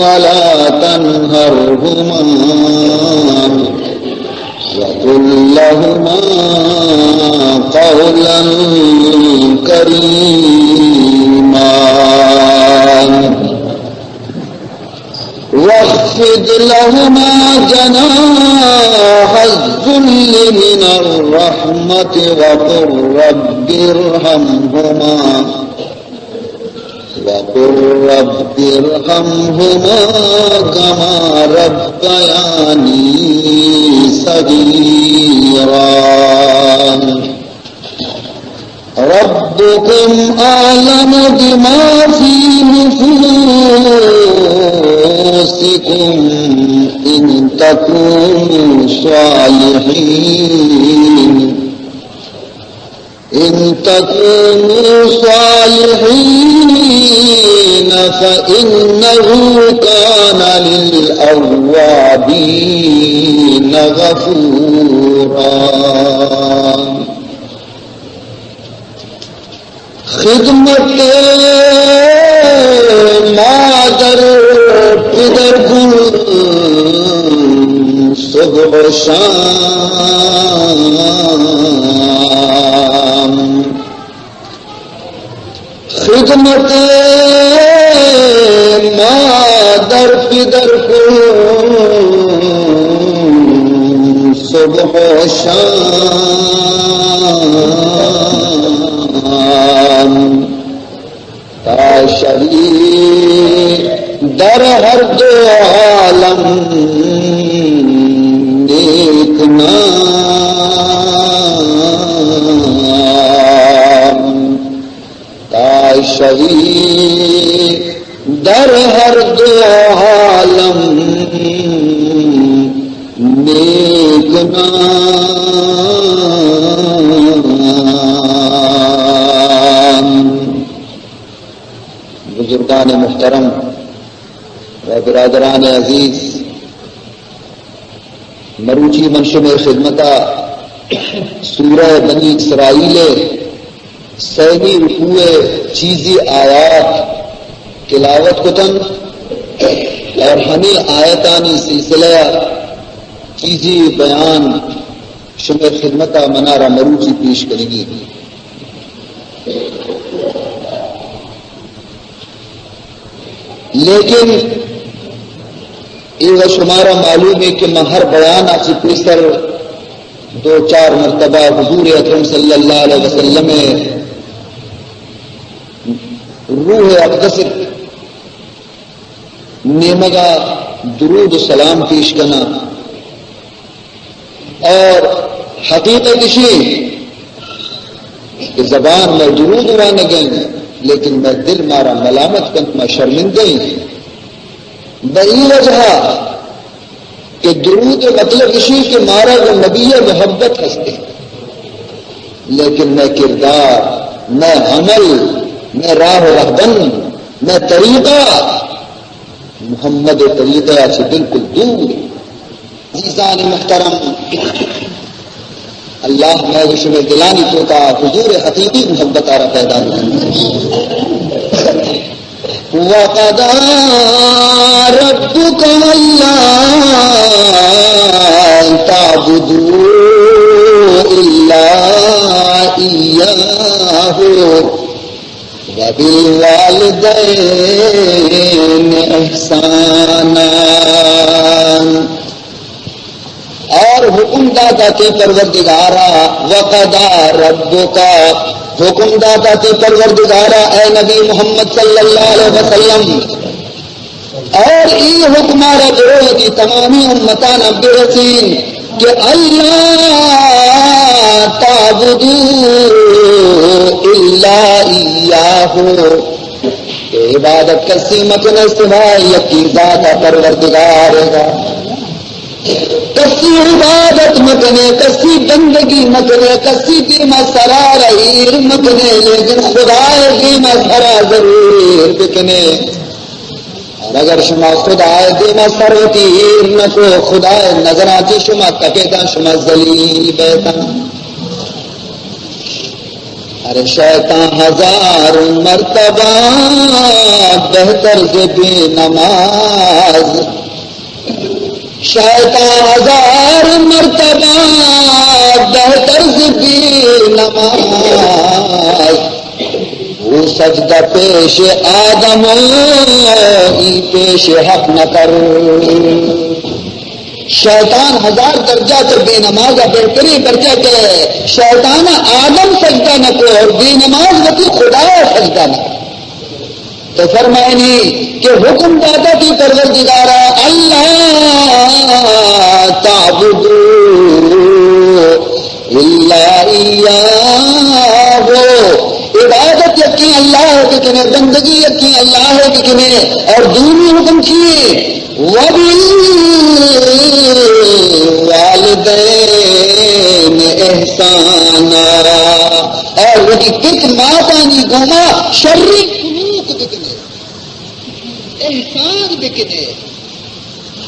ولا تنهرهما وقل لهما قولا كريما. واخفض لهما جناح الذل من الرحمة وقل رب ارحمهما، وقل رب ارحمهما كما ربياني صغيرا. ربكم أعلم بما في نفوسكم إن تكونوا صالحين، إن تكونوا صالحين فإنه كان للأوابين غفورا. خدمت مادر پدر کن صبح و شام. خدمت مادر پدر کن صبح و شام، تا شوی در هر دو عالم نیک نام. تا شوی در هر دو عالم نیک نام. بزرگان محترم و برادران عزیز، مروچی من شمئے خدمتا سورہ بنی اسرائیل ءِ سیمی رکوع ءِ چیزی آیات تلاوت کتن اور ہمے آیتانی سلسلہ ءَ چیزی بیان شمئے خدمتا منارا مروچی پیش کنگی. لیکن اے و شمارا معلوم ہے کہ من ہر بیان ءَ چہ پیسر دو چار مرتبہ حضور اکرم صلی اللہ علیہ وسلم ءِ روح اقدس نیمگا درود و سلام پیش کناں. اور حقیقت اشی کہ زبان مئے درود وانگ ءَ، لیکن مئے دل مارا ملامت کنت، ما شرمندہ ایں. بہ ای وجہ کہ درود ءِ مطلب اشی کہ مارا گوں نبی ءَ محبت ہست ایں، لیکن مئے کردار، مئے عمل، مئے راہ و رہبند، مئے طریقہ محمد ءِ طریقہ ءَ چہ بالکل دور. عزیزان محترم، اللہ مئے و شمئے دلانی توکا حضور حقیقی محبت ءَ را پیدا بکنت. وقضى ربك ألا تعبدوا إلا إياه وبالوالدين إحسانا. اور حکم داتا تئی پروردگارا، وقضى ربك، حکم داتا تئی پروردگارا، اے نبی محمد صلی اللہ علیہ وسلم، اور ای حکمارا برو وتی تمامی امتانا برسین کہ ألا تعبدوا إلا إياه، کہ عبادت کسی مکنے سوائے یکی ذات پروردگار ءَ. کسی عبادت مکنے، کسی بندگی مکنے، کسی دیما سرا را ایر مکنے، لیکن خدا ءِ دیما سرا ضرور ایر بکنے. اور اگر شما خدا ءِ دیما سر وتی ایر نکو، خدا ءِ نظرا چہ شما کپیتاں، شما ذلیل بیتاں. ارے شیطان ہزار مرتبہ بہتر ز بے نماز۔ شیطان ہزار مرتبہ بہتر ز بے نماز۔ او سجدہ پیش آدم و ای پیش حق نہ کر۔ شیطان ہزار درجہ چہ بے نماز ءَ بہتریں، پرچا کہ شیطان ءَ آدم سجدہ نہ کو اور بے نماز وتی خدا ءَ سجدہ نہ کو۔ تو فرمائنی کہ حکم داتا تئی پروردگارا، اللہ تعبدوا الا ایاہ، عبادت یکیں اللہ ءِ بکنے، بندگی یکیں اللہ ءِ بکنے، اور دومی حکم چی ایں؟ وبالوالدین احسانا، اور وتی پت ماتانی گوما شریں سلوک بکنے، احسان بکنے۔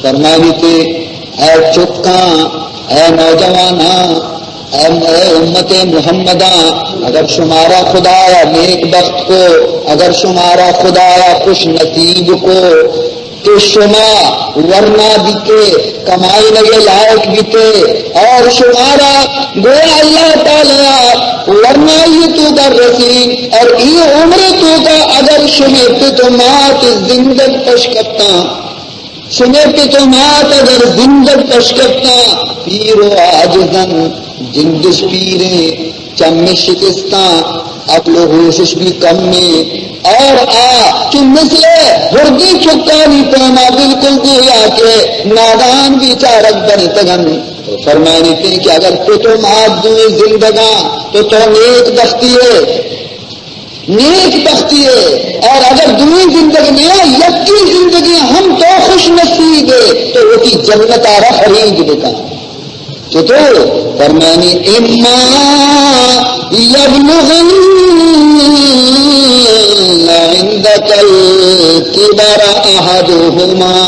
فرمائیتے، اے چکاں، اے نوجواناں، اے، اے امت محمداں، اگر شمارا خدایا نیک بخت کو، اگر شمارا خدایا خوش نصیب کو کہ شما ورنا بیتے، کمائینگ ءِ لائق بیتے، اور شمارا گویا اللہ تعالی ورنائی توکا رسی، اور ای عمر توکا اگر شمے پت و مات زندگ پش کپتاں، شمے پت و مات اگر زندگ پش کپتاں، پیر و عاجزن، جندش پیریں، چمش شکستاں، عقل و ہوشش بھی کمیں، اور آ چو مثل ہردیں چکانی پیما بالکل گویا کہ نادان بیچارگ بنتگن۔ فرمائنیتے کہ اگر پت و مات دوئیں زندگاں تو تو نیک بختی ئے، نیک بختی ئے، اور اگر دوئیں زندگ نیا، یکی زندگی ہم تو خوش نصیب ئے، تو وتی جنت آرا خرید بکن۔ چطور؟ فرمانی، اما یبلغن عندک الکبر احدهما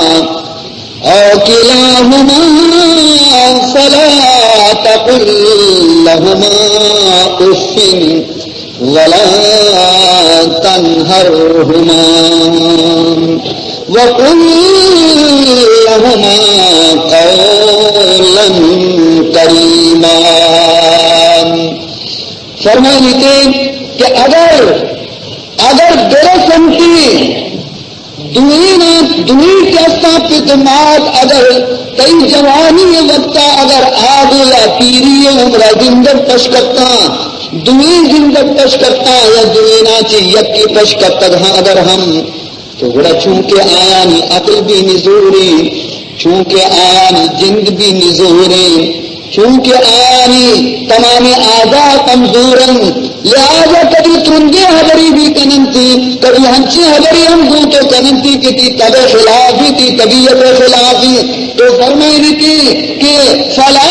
او کلاهما فلا تقل لهما اف ولا تنهرهما وقل لهما قولا کریما۔ فرمائیتے کہ اگر، اگر برسنتی دوئیناں، دوئیں کہ استاں پت مات، اگر تئی جوانی ءِ وقتا اگر آ گویا پیری ءِ عمرا زندگ پش کپتاں، دوئیں زندگ پش کپتاں یا دوئیناں چہ یکے پش کپتگ ہاں اگر ہم، تو گڑا چونکہ آیانی عقل بھی نزوریں، چونکہ آیانی جند بھی نزوریں، چونکہ آیانی تمامیں اعضاء کمزور انت، لہذا کبھی ترندیں ہبری بھی کننتی، کبھی ہنچیں ہبری ہم گوں تو کننتی کہ تی تب خلافی، تی طبیعت خلافی۔ تو فرمائنیتی کہ فلا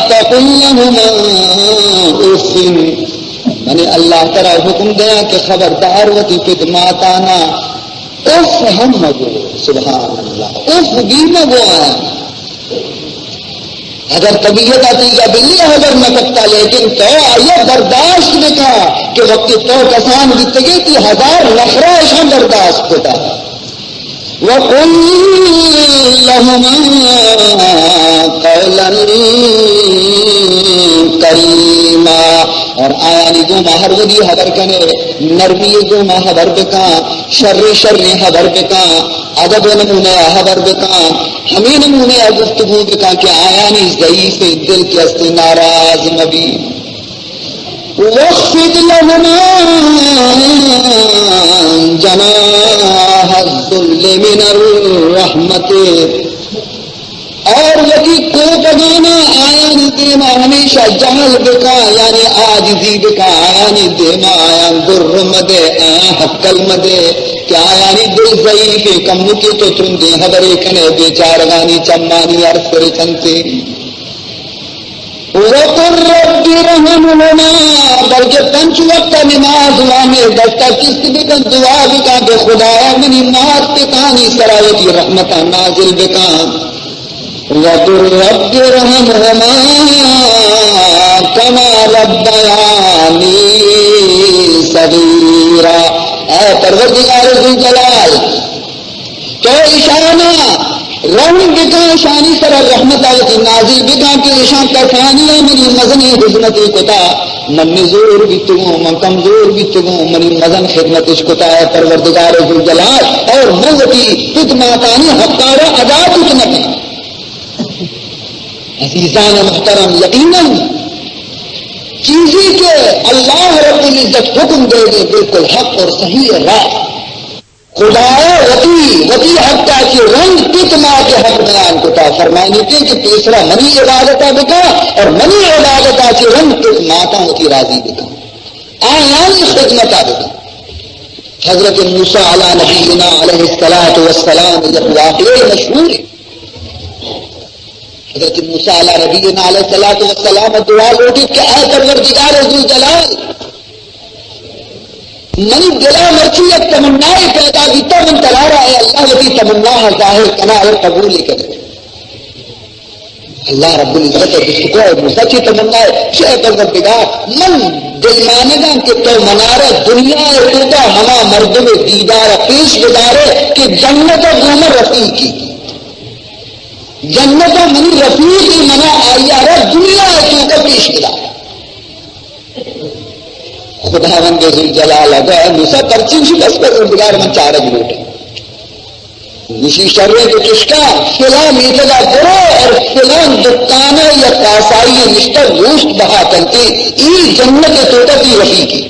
تقل لهما اف، من اللہ ترا حکم دیاں کہ خبردار وتی پت ماتانا اف ہم مگو۔ سبحان اللہ، اف بھی مگو آیاں۔ اگر طبیعت آتی یا بلی حضر نہ کرتا، لیکن تو آیا برداشت بکا کہ وقتی تو کسان بیتگے تی ہزار نخرہ اشان برداشت بکا۔ وقل لهما قولا کریما، اور آیانی گوما ہر وھدی ہبر کنے، نرمی گوما ہبر بکاں، شر شر ہبر بکاں، ادب نمونہ ہبر بکاں، ہمیں نمونہ گفتگو بکاں کہ آیانی ضعیف دل کہ استے ناراض مبی۔ واخفض لهما جناح الذل من الرحمة، اور وتی کوپگانا آیانی دیما ہمیشہ جہل بکاں، یعنی عاجزی بکاں، آیانی دیما آیان گر مدے، آیان ہکل مدے کہ آیانی دل ضعیف، کمکے تو ترندیں ہبرے کنے، بیچارگانی چمانی ارس رچنتے۔ وقل رب ارحمهما، بلکہ پنچ وقت نماز وامے دستا چست بکن، دعا بکن کہ خدایا منی مات پتانی سرا وتی رحمتاں نازل بکن۔ وقل رب ارحمهما كما ربياني صغيرا۔ اے پروردگار ذوالجلال، تو اشانا رحم بکن، اشانی سرا رحمت آتی نازل بکن کہ اشان کسانی منی مزنی خدمت کتا، من نزور بیتگوں، من کمزور بیتگوں، منی مزن خدمتش کتا، اے پروردگار ذوالجلال، اور من وتی پت ماتانی حقارا ادا کت نہ کناں۔ عزیزان محترم، یقیناً چیزی کہ اللہ رب العزت حکم دے گے بالکل حق اور صحیح ہے، راہ۔ خدایا وتی، وتی حقا چی رند پت مات حق بیان کتا، فرمانی کہ، کہ پیسرا منی عبادتا بکا اور منی عبادتا چی رند پت ماتا وتی راضی بکا، آیانی خدمتا بکا۔ حضرت موسیٰ علی نبینا علیہ الصلوۃ والسلام یک واقعہ مشہور ہے۔ حضرت موسیٰ علی نبینا علیہ الصلوۃ والسلام دعا لوٹی کہ اے پروردگار ذوالجلال، منی دلا مرچی یک تمنائے پیدا بیتا، من ترارا اے اللہ وتی تمنا ظاہر کنا اور قبول کنا۔ اللہ رب العزت ء گوشت کو اے موسیٰ چی تمنا ہے؟ چہ اے پروردگار، من دلمانگاں کہ تو منارا دنیا ء توکا ہما مردم دیدار ء پیش بدارے کہ جنت ء گوما رفیقی۔ جنت ء منی رفیق منا آئی ء را دنیا ء توکا پیش بدار۔ خداوند ذوالجلال ء گوشت، اے موسیٰ پرچی؟ گوشی، بس پروردگار، من چارگ لوٹاں۔ گوشی، شریں تو چشکا فلاں میتگا برو اور فلاں دکانا یا کاسائی نشتہ گوشت بہا کنتے، ای جنت توکا تی رفیقی۔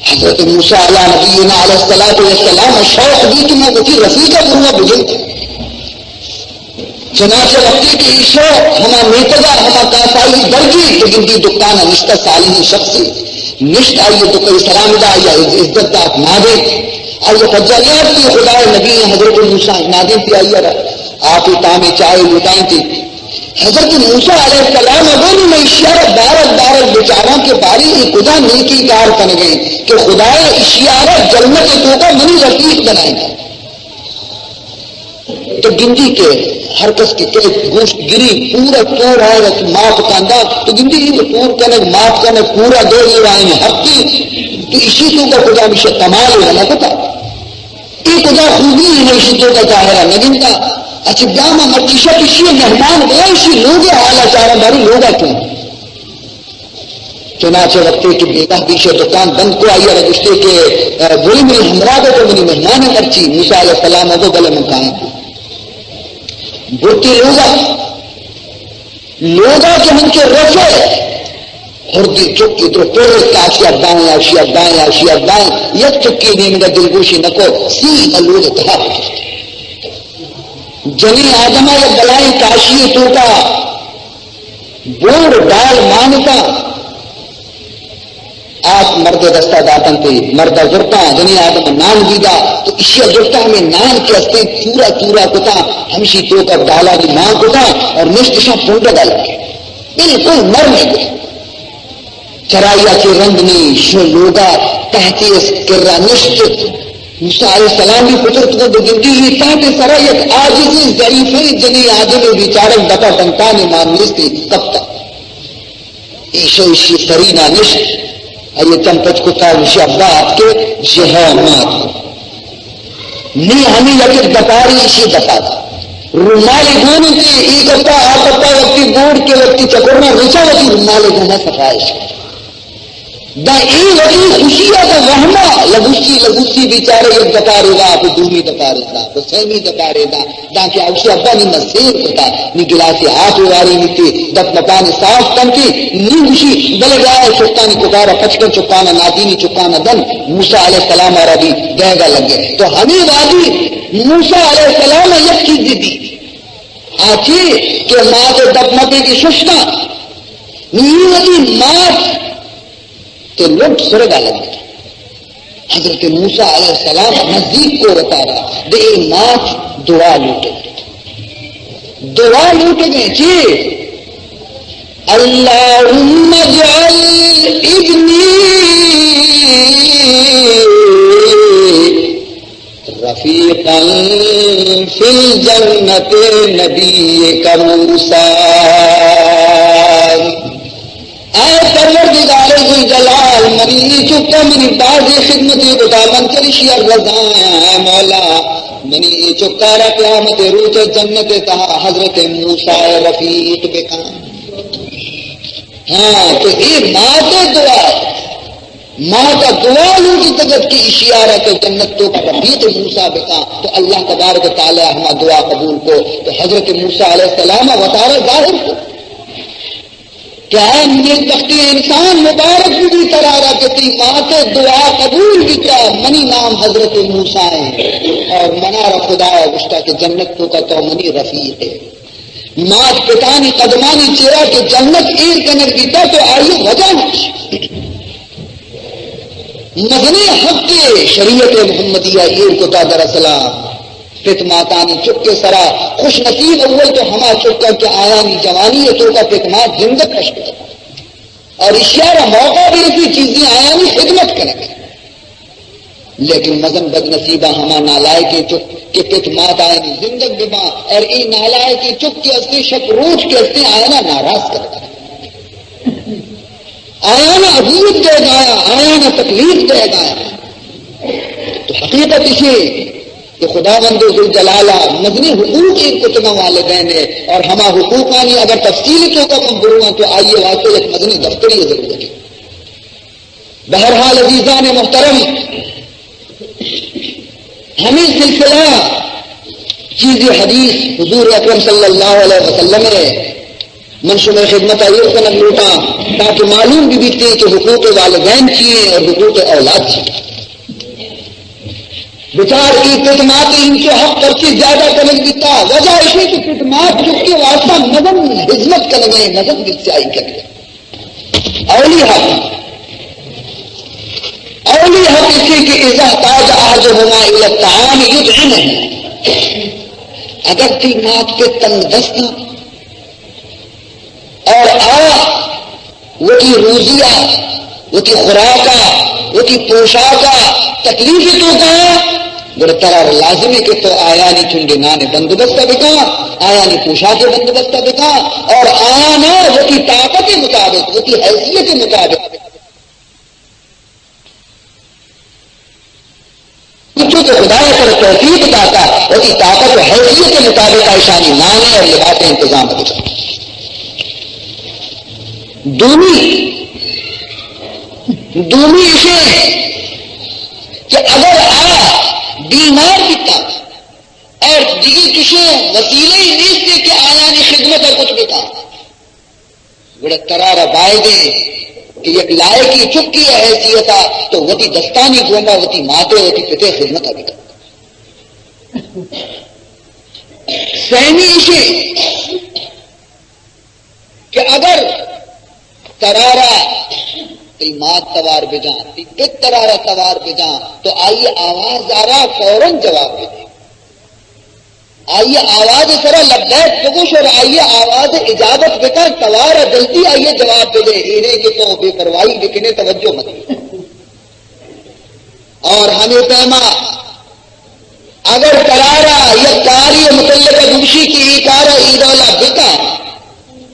حضرت موسیٰ علی نبینا علیہ الصلوۃ والسلام شوق بی کہ من وتی رفیق ء گروہ بجنت۔ چنانچہ وقتی کہ ایشا ہما میتگا ہما کاسائی درگی تو گندی دکان نشتہ صالحیں شخصی نشت، آئی دکان سلام دا، آئی عزت دات نادے، آئی پجا نیاد کی خدای نبی حضرت موسیٰ نادے تی آئی را آپ تام چائے لوٹائیں تی۔ حضرت موسیٰ علیہ السلام ء گوں من ایشی ء را بارگ بارگ بچاراں کہ باری اے کجا نیکی کار کنگ ء انت کہ خدائے ایشی ء را جنت ء توکا منی رفیق بنائینت۔ تو گندی کہ ہر کس کہ کئے گوشت گری پورا کور آئے ماپ کندا، تو گندی اے کور کنگ ماپ کنگ پورا دو ایر آئین حقی، تو ایشی توکا کجا میشہ کمال نہ کتا۔ اے کجا خوبی ہے، ایشی توکا ظاہرا نہ گنتا۔ اچھا، داما مرچی شپ ایشی مہمان گیا، ایشی لوگے حالا چارا باری لوگا کیوں۔ چنانچہ وقتی کہ بیگاہ بیشے دکان بند کو، آئی را گشتے کہ، اے، بولی منی ہمراہ بے تو منی مہمان ہے مرچی۔ موسیٰ علیہ السلام ء گو بلے من کائیں۔ برتی لوگا، لوگا کہ ہنچو رسے، ہردی چکی درو پر کاشی ابائیں، آشی ابائیں، آشی ابائیں، یک چکی نیمگا دلگوشی نکو، سیدھا لوگ تہا پچھتے۔ جنی آدما یک بلائیں کاشی توکا بوڑ ڈال مانتا، آپ مرد دستا داتنتے، مرد زرتا، جنی آدم نان دیدا، تو اشیا زرتا ہمیں نان کے استے چورا چورا کتا، ہمشی توکا ڈالا دی مان کتا اور نشتشاں پنڈگا لگے۔ بالکل نرم ہے۔ چرائی ء چہ رند نی شو لوگا تحتی اس کرا نشت۔ موسیٰ علیہ السلام بھی پترت کو بگندی یہ تحت سرا یک عاجزی ضعیفی جنی آدم بیچارک دپا دنتان مان نیستی کپتا۔ ایشو ایشی سرینا نشت۔ آئی چم پچ کتا وشی ابا اتکے، وشی ہو ما اتکو۔ نی ہمیں یک دپاری ایشی دپا۔ رومالے گون انتے، ای کپا، آ کپا، وقتی بوڑ کے وقتی چکرنا رچا وتی رومالے گونا صفائش۔ دا ای وتی خوشی آ دا وہما لگوشی، لگوشی بیچارے یک دپارے دا، پہ دومی دپارے دا، پہ سیمی دپارے دا۔ دانکہ اوشی ابا نی من سیر کتا، نی گلاسی آپ واری نیتی، دپ مپانی صاف کنتی، نی گوشی، بلے بیا چکانی کٹارا پچ کن، چکانا نادینی چکانا دن، موسیٰ علیہ السلام آرا دی دہگا لگے۔ تو ہمیں وادی موسیٰ علیہ السلام یک چیز دی۔ آچی کہ مات دپ مپے کی ششتا، نی وتی مات تے لٹ سرگا لگتا۔ حضرت موسیٰ علیہ السلام نزدیک کو وتارا، دے اے مات دعا لوٹے۔ دعا لوٹے گئے چی؟ اللهم اجعل ابني رفيقا في الجنة نبيك موسى۔ اے پروردگار ذوالجلال، منی اے چکا منی بازیں خدمتے کتا، من ترا اشیا رضا آں، اے مولا، منی اے چکارا قیامت روچ جنت تہا حضرت موسیٰ رفیق بکن۔ ہاں، تو اے مات دعا، مات دعا لوٹتگت کہ اشیارا کہ جنت توکا رفیق موسیٰ بکن، تو اللہ تبارک و تعالی ہما دعا قبول کو، تو حضرت موسیٰ علیہ السلام وتارا ظاہر کو۔ کہ آ نیک بختیں انسان، مبارک بہ بی ترارا کہ تئی مات دعا قبول بیتا، منی نام حضرت موسیٰ ایں اور منارا خدایا گشتا کہ جنت توکا تو منی رفیق ئے۔ مات پتانی قدمانی چیرا کہ جنت ایر کنگ بیتا تو آئی وجہ نش۔ مزنیں حقے شریعت محمدیہ ایر کتا۔ دراصلا پت ماتانی چکے سرا خوش نصیب اول تو ہما چکاں کہ آیانی جوانی ء توکا پت مات زندگ کش کتگ اور اشیارا موقع برسی چیزیں آیانی خدمت کنگ۔ لیکن مزن بد نصیباں ہما نالائکیں چک کہ پت مات آیانی زندگ بباں اور اے نالائکیں چک کہ استیں شپ روچ کہ استیں آیانا ناراض کنگ، آیانا اذیت دئیگ آیاں، آیانا تکلیف دئیگ آیاں۔ تو حقیقت اشی کہ خداوند ذوالجلال ء مزنیں حقوق ایر کتگاں والدین ء، اور ہما حقوقانی اگر تفصیل توکا من برواں تو آئی ء واسطے یک مزنیں دفتری ء ضرورت ہے۔ بہرحال عزیزان محترم، ہمیں سلسلہ چیزی حدیث حضور اکرم صلی اللہ علیہ وسلم ء من شمئے خدمت ء ایر کنگ لوٹاں تاکہ معلوم بہ بیت کہ حقوق والدین چی ہیں اور حقوق اولاد چی ہیں۔ بچار اے پت مات انچو حق پرچے زیادہ کنگ بیتا، وجہ اشی کہ پت مات چکے واسطہ مزن ہزمت کنگے، مزن دلسیاہی کنگے۔ اولی حق، اولی حق اشی کہ اذا احتاج احدهما الى الطعام يطعمه۔ اگر تئی مات پت تنگ دست اور آ وتی روزی ء، وتی خوراک ء، وتی پوشاک ء تکلیف توکا، گڑا ترا لازم ہے کہ تو آیانی چنڈے نان بندوبست بکا، آیانی پوشاک بندوبست بکا اور آیانا وتی طاقت مطابق، وتی حیثیت مطابق چونکہ خدا ترا توفیق داتا، وتی طاقت و حیثیت مطابق ایشانی نان اور لباس انتظام بکن۔ دومی، دومی اشی کہ اگر آ بیمار بیتا اور دیگه کسی وسیلہ ہی نیست کہ آیانی خدمت کت بکا، گڑا ترا را باید ہے کہ یک لائقی چکی ء حیثیت ء تو وتی دستانی گوما وتی ماتے وتی پتے خدمت ء بکن۔ سیمی ایشی کہ اگر ترا را تئی مات توار بجان، تئی پت ترا را توار بجان، تو آئی آواز ء را فوراً جواب بدے۔ آئی آواز سرا لبیک بگوش اور آئی آواز اجابت بکن، توار جلدی آئی جواب بدے، اینے کہ تو بے پرواہی بکنے، توجہ مت۔ اور ہمیں پیما اگر ترارا یک کاری متعلق دوشی کہ ای کارا ای ڈولا بکن،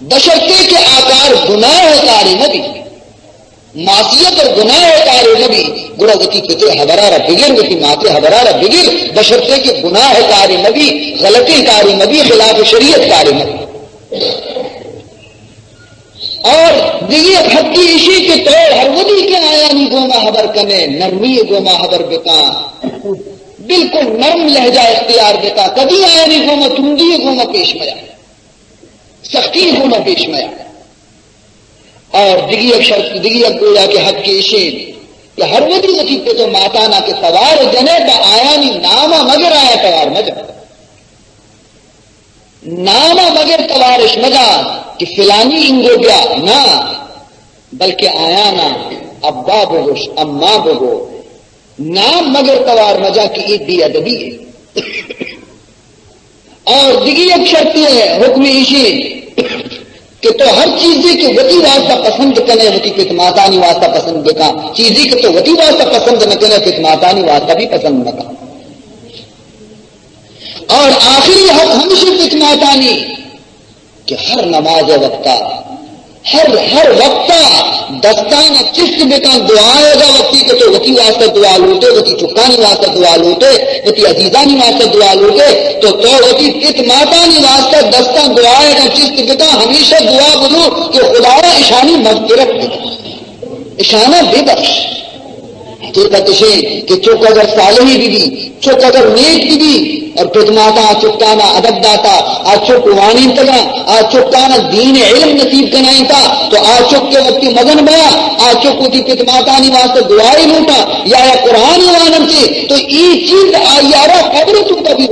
بشرطے کہ آ کار گناہ کاری نہ بی، معصیت اور گناہ کارے نہ بی، گڑا وتی پتے حبرا را بگر، وتی ماتے حبرا را بگر، بشرطے کہ گناہ کارے نہ بی، غلطیں کارے نہ بی، خلاف شریعت کارے نہ بی۔ اور دیگه یک حدی ایشی کہ تو ہر وقتی کہ آیانی گوما حبر کنے، نرمی گوما حبر بکا، بالکل نرم لہجہ اختیار بکا، کدی آیانی گوما تندی گوما پیش میا، سختی گوما پیش میا۔ اور دگی یک شرط، دگی یک گویا کہ حق کے اشین کہ ہر وقتی وتی پت و ماتانا کہ توار جنے با آیانی ناما مگر آیا توار مجن۔ ناما مگر توارش مجن کہ فلانی انگو بیا، نا، بلکہ آیانا ابا بگوش، اما بگو، نام مگر توار مجا کہ اے بے ادبی ہے۔ اور دگی یک شرطی ہے، حکم ایشی کہ تو ہر چیزے کہ وتی واسطہ پسند کنے، وتی پت ماتانی واسطہ پسند بکا، چیزے کہ تو وتی واسطہ پسند نہ کنے، پت ماتانی واسطہ بھی پسند نہ کن۔ اور آخری حق ہمشی پت ماتانی کہ ہر نماز وقتا ہر، ہر وقتا دستان چست بکن دعائے گا، وقتی کہ تو وتی واسطہ دعا لوٹے، وتی چکانی واسطہ دعا لوٹے، وتی عزیزانی واسطہ دعا لوٹے، تو، تو وتی پت ماتانی واسطہ دستان دعائے گا چست بکن، ہمیشہ دعا بلو کہ خدایا اشانی مغفرت بکن، اشانا ببخش۔ حقیقت اشیں کہ چک اگر صالحی بہ بی، چک اگر نیک بہ بی، اور پت ماتا آ چکانا ادب داتا، آ چک وانینتگا، آ چکانا دین علم نصیب کنائینتا، تو آ چک کے وقتی مزن بیا، آ چک وتی پت ماتانی واسطہ دعائے لوٹا، یا، یا قرآن واننتے، تو ای چیز آیارا قبر توکا بی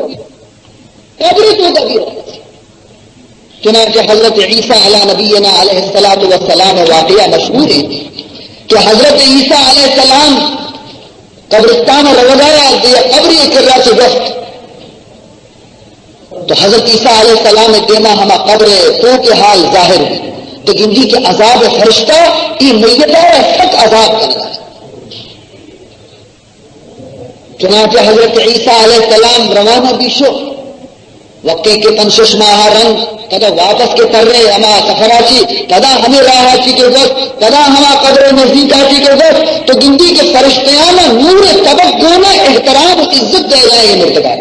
قبر توکا بی۔ چنانچہ حضرت عیسیٰ علی نبینا علیہ الصلوۃ والسلام واقعہ مشہور ہے کہ حضرت عیسیٰ علیہ السلام قبرستان روگایا دے قبر کرا چہ گفت، تو حضرت عیسیٰ علیہ السلام دیما ہما قبر تو کے حال ظاہر بھی، تو گندی کہ عذاب فرشتہ ای میتا سخت عذاب کرنا۔ چنانچہ حضرت عیسیٰ علیہ السلام روانہ بیشو، وقتی کہ پنچ شش ماہ رند پدا واپس کے ترے ہما سفرا چی، پدا ہمیں راہا چی کے گوشت، پدا ہما قبر نزدیکا چی کے گوشت، تو گندی کہ فرشتیانا نور طبق گونا احترام و عزت دے گئے مردگار۔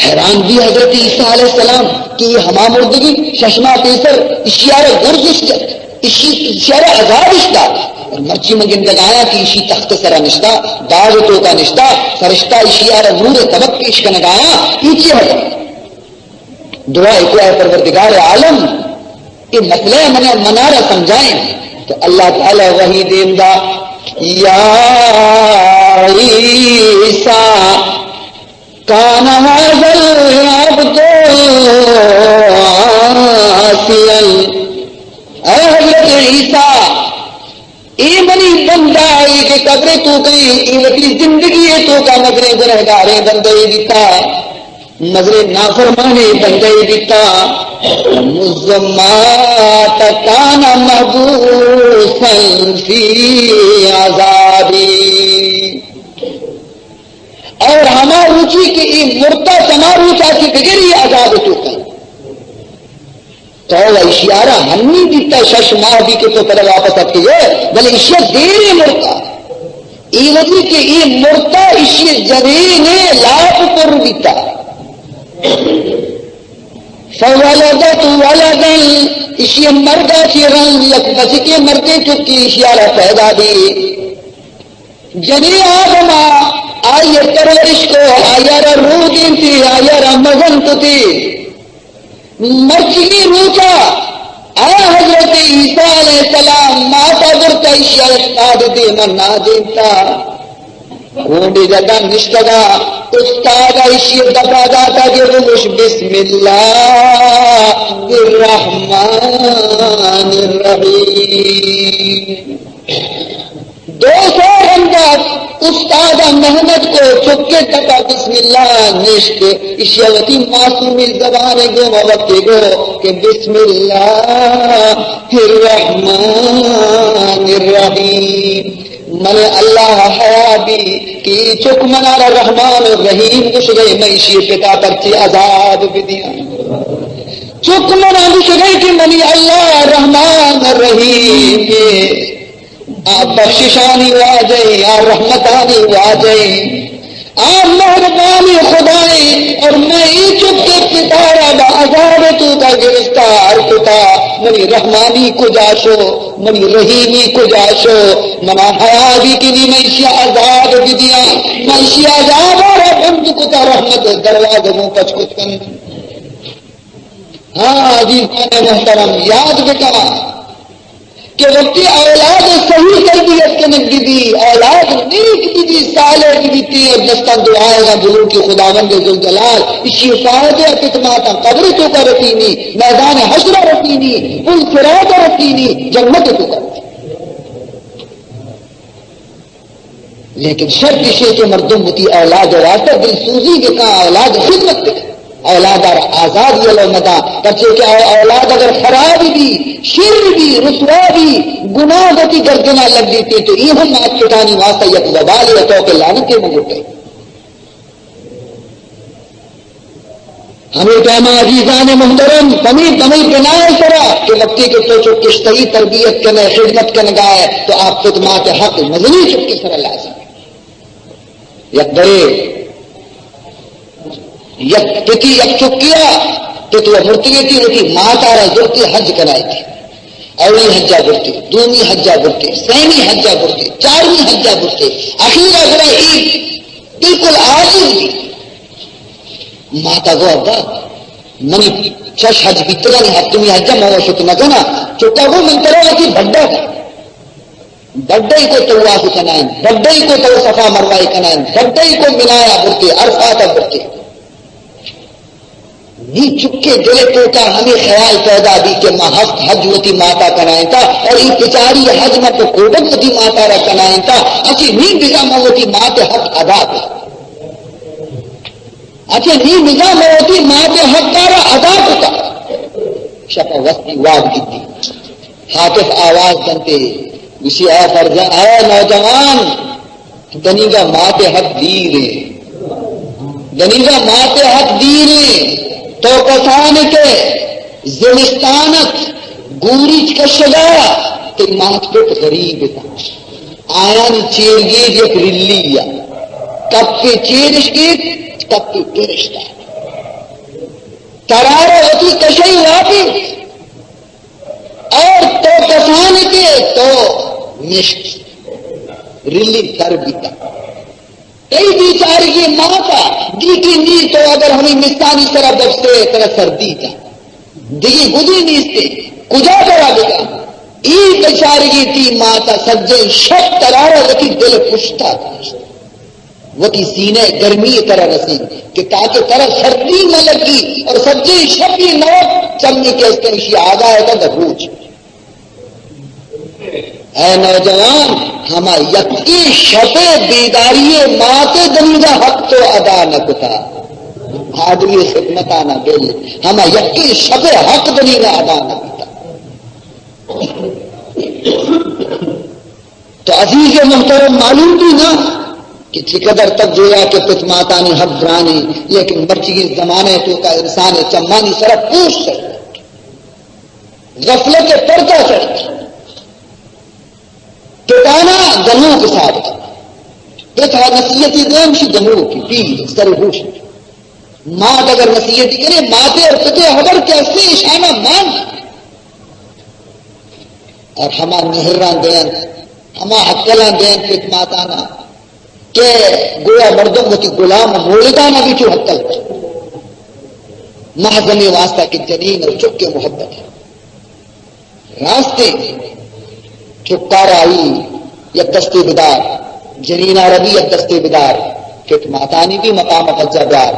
حیران بی حضرت عیسیٰ علیہ السلام کہ یہ ہما مردگی شش ماہ پیسر اشیارا گرز اشتا، اشی، اشیارا عذاب اشتا۔ اور مرچی من گندگایا کہ اشی تخت سرا نشتا، داغ توکا نشتا، فرشتہ اشیارا نور طبق پیش کنگایا، ای چی ہے؟ دعا کو اے پروردگار عالم، یہ مسئلہ منا، منارا سمجھائیں۔ تو اللہ تعالی وحی دیم دا، یا عیسیٰ کان ھذا العبد عاصیا۔ اے حضرت عیسیٰ، اے منی بندہ، اے کہ قبر توکیں، اے وتی زندگی توکا مزنیں گنہگاریں بندے بیتا، مزنیں نافرمانیں بندے بیتا، مذ مات کان محبوسا فی عذابی۔ اور ہما روچی کہ ای مرتا، ہما روچا کہ بگری عذاب توکا۔ تو اشیارا ہنی دیتا، شش ماہ بھی کہ تو پدا واپس اتکے، بلے اشیا دیرے مرتا۔ ای وجہ کہ ای مرتا، اشی جنین لاپ پر بیتا۔ فولدت ولدا، اشی مردا چی رند یک بچکے مردے چکی اشیارا پیدا دی۔ جنی آدما آئی پرورش کو، آیارا رودینتی، آیارا مزن کتی۔ مرچی روچا آ حضرت عیسیٰ علیہ السلام ماتا برتا اشیا استاد دیما نادینتا۔ گونڈی جگہ نشتگا، استاد اشی دپا داتا کہ بگوش بسم اللہ الرحمن الرحیم۔ دو سو رندا استاد محنت کو، چکے دپا بسم اللہ نشت، اشیا وتی معصومی زبان گو وقت گو کہ بسم اللہ الرحمن الرحیم۔ من اللہ حیا بی کہ چک منارا رحمان و رحیم گوشگئے، من اشی پتا پرچی عذاب بدیاں۔ چک منا گوشگئے کہ منی اللہ رحمان رحیم، آ بخششانی واجہ، آ رحمتانی واجہ، آ مہربانی خدائے، اور من ای چک پتارا با عذاب توکا گرفتار کتا، منی رحمانی کجا شو؟ منی رحیمی کجا شو؟ منا حیا بی کہ نی من اشیا عذاب بدیاں، من اشی عذابا را بند کتا، رحمت دروازہ گوں پچ کتن۔ ہاں عزیزان محترم، یاد بکا کہ وقتی اولاد صحیح تربیت کنگ بی، اولاد نیک بی، صالح بی، تی اور دستان دعائے گا بلوٹی خداوند ذوالجلال، اشی فائدہ پت ماتا قبر توکا رسینی، میدان حشر رسینی، پل صراط رسینی، جنت توکا رسینی۔ لیکن شرط اشی کہ مردم وتی اولاد واسطہ دلسوزی بکا، اولاد خدمت بکا، اولاد آر آزاد یلو مدا، پرچے کہ او-، اولاد اگر خراب بی، شر بی، رسوا بی، گناہ وتی گردنا لگ دیتے تو ای ہم مات پتانی واسطہ یک وبال یا توک لعنت من گٹے۔ ہمے پیما عزیزان محترم، پمی، پمی بنائے سرا کہ وقتی کہ تو چو کشتئی تربیت کنے، خدمت کنگائے، تو آپ خدمات حق مزنی چکے سرا لازم۔ یک برے یک پتی یک چکیا، پت و مرتگی تی، وتی ماتارا زرتی حج کنائے تی۔ اولی حجا برتی، دومی حجا برتی، سیمی حجا برتی، چارمی حجا برتی۔ اخیرا گڑا ای بالکل عاجز بی۔ ماتا گو، ابا، منی چش حج بیتگانی ہفتمی حجا من شت نکنا۔ چکا گو، من ترا وتی بڈا بڈئی کو طواف کنائیں، بڈئی کو تو صفا مروہ کنائیں، بڈئی کو منایا برتے، عرفات برتے۔ نی چکے دل توکا ہمیں خیال پیدا بی کہ ما ہفت حج وتی ماتا کنائیں تا، اور ای پچاری حج ما تو کوبت وتی ماتا را کنائیں تا، اچی نی بزا ما وتی مات حق ادا کر۔ اچھا، نی بزاں من وتی مات حق ءَ را ادا کتا۔ شپ ءَ وستی واب گندی۔ ہاتف آواز دنتے، گوشی، اے فرزند، اے نوجوان، دنیگا مات حق دیرے۔ دنیگا مات حق دیرے۔ تو کسان کہ زمستان ات، گوریچ کشگا، تئی مات پت غریب اتاں۔ آیانی چیرگیج یک رلی یا۔ کپے چیرش گیت، کپے پرشتا۔ ترارا وتی کشئی واپی۔ اور تو کسان کے تو مشک۔ رلی تر بیتا۔ تئی بیچارگی ماتا گیٹی نی، تو اگر ہمیں مستانی سرا ببسے، ترا سردی تا۔ دگی گدی نیستے، کجا ترا بکا؟ ای بیچارگی تی ماتا سجیں شپ ترارا وتی دل پشتا داشت۔ وتی سینے گرمی ترا رسی کہ تاکہ ترا سردی نہ لگی اور سجیں شپ یہ نوک چمی کے اس کے نشی آگاہ ہے تا روچ۔ اے نوجوان، ہما یکیں شپے بیداری مات دنیگا حق تو ادا نہ کتا۔ آدمی خدمتانا بل، ہما یکیں شپے حق دنیگا ادا نہ کتا۔ تو عزیز محترم، معلوم بھی نا کہ چقدر تک جو یا کہ پت ماتانی حق گرانے، لیکن مرچی زمانے تو کا انسان چمانی سرا پوش سے غفلت پردہ چڑھت۔ پتانا گنوک ثابت۔ پتا نصیحتی دیم شی گنوک پیر سر ہوش۔ مات اگر نصیحتی کرے، ماتے اور پتے خبر کہ استے اشانا مان۔ اور ہما مہران دین، ہما حقلان دین پت ماتانا کہ گویا مردم وتی غلام مولدانا بھی چو حقل۔ محض ہمیں واسطہ کہ جنین اور چک کے محبت ہے۔ راستے چکارا آئی یک دستے بدار، جنینا ربی یک دستے بدار، پت ماتانی بھی مقام پجا بیار۔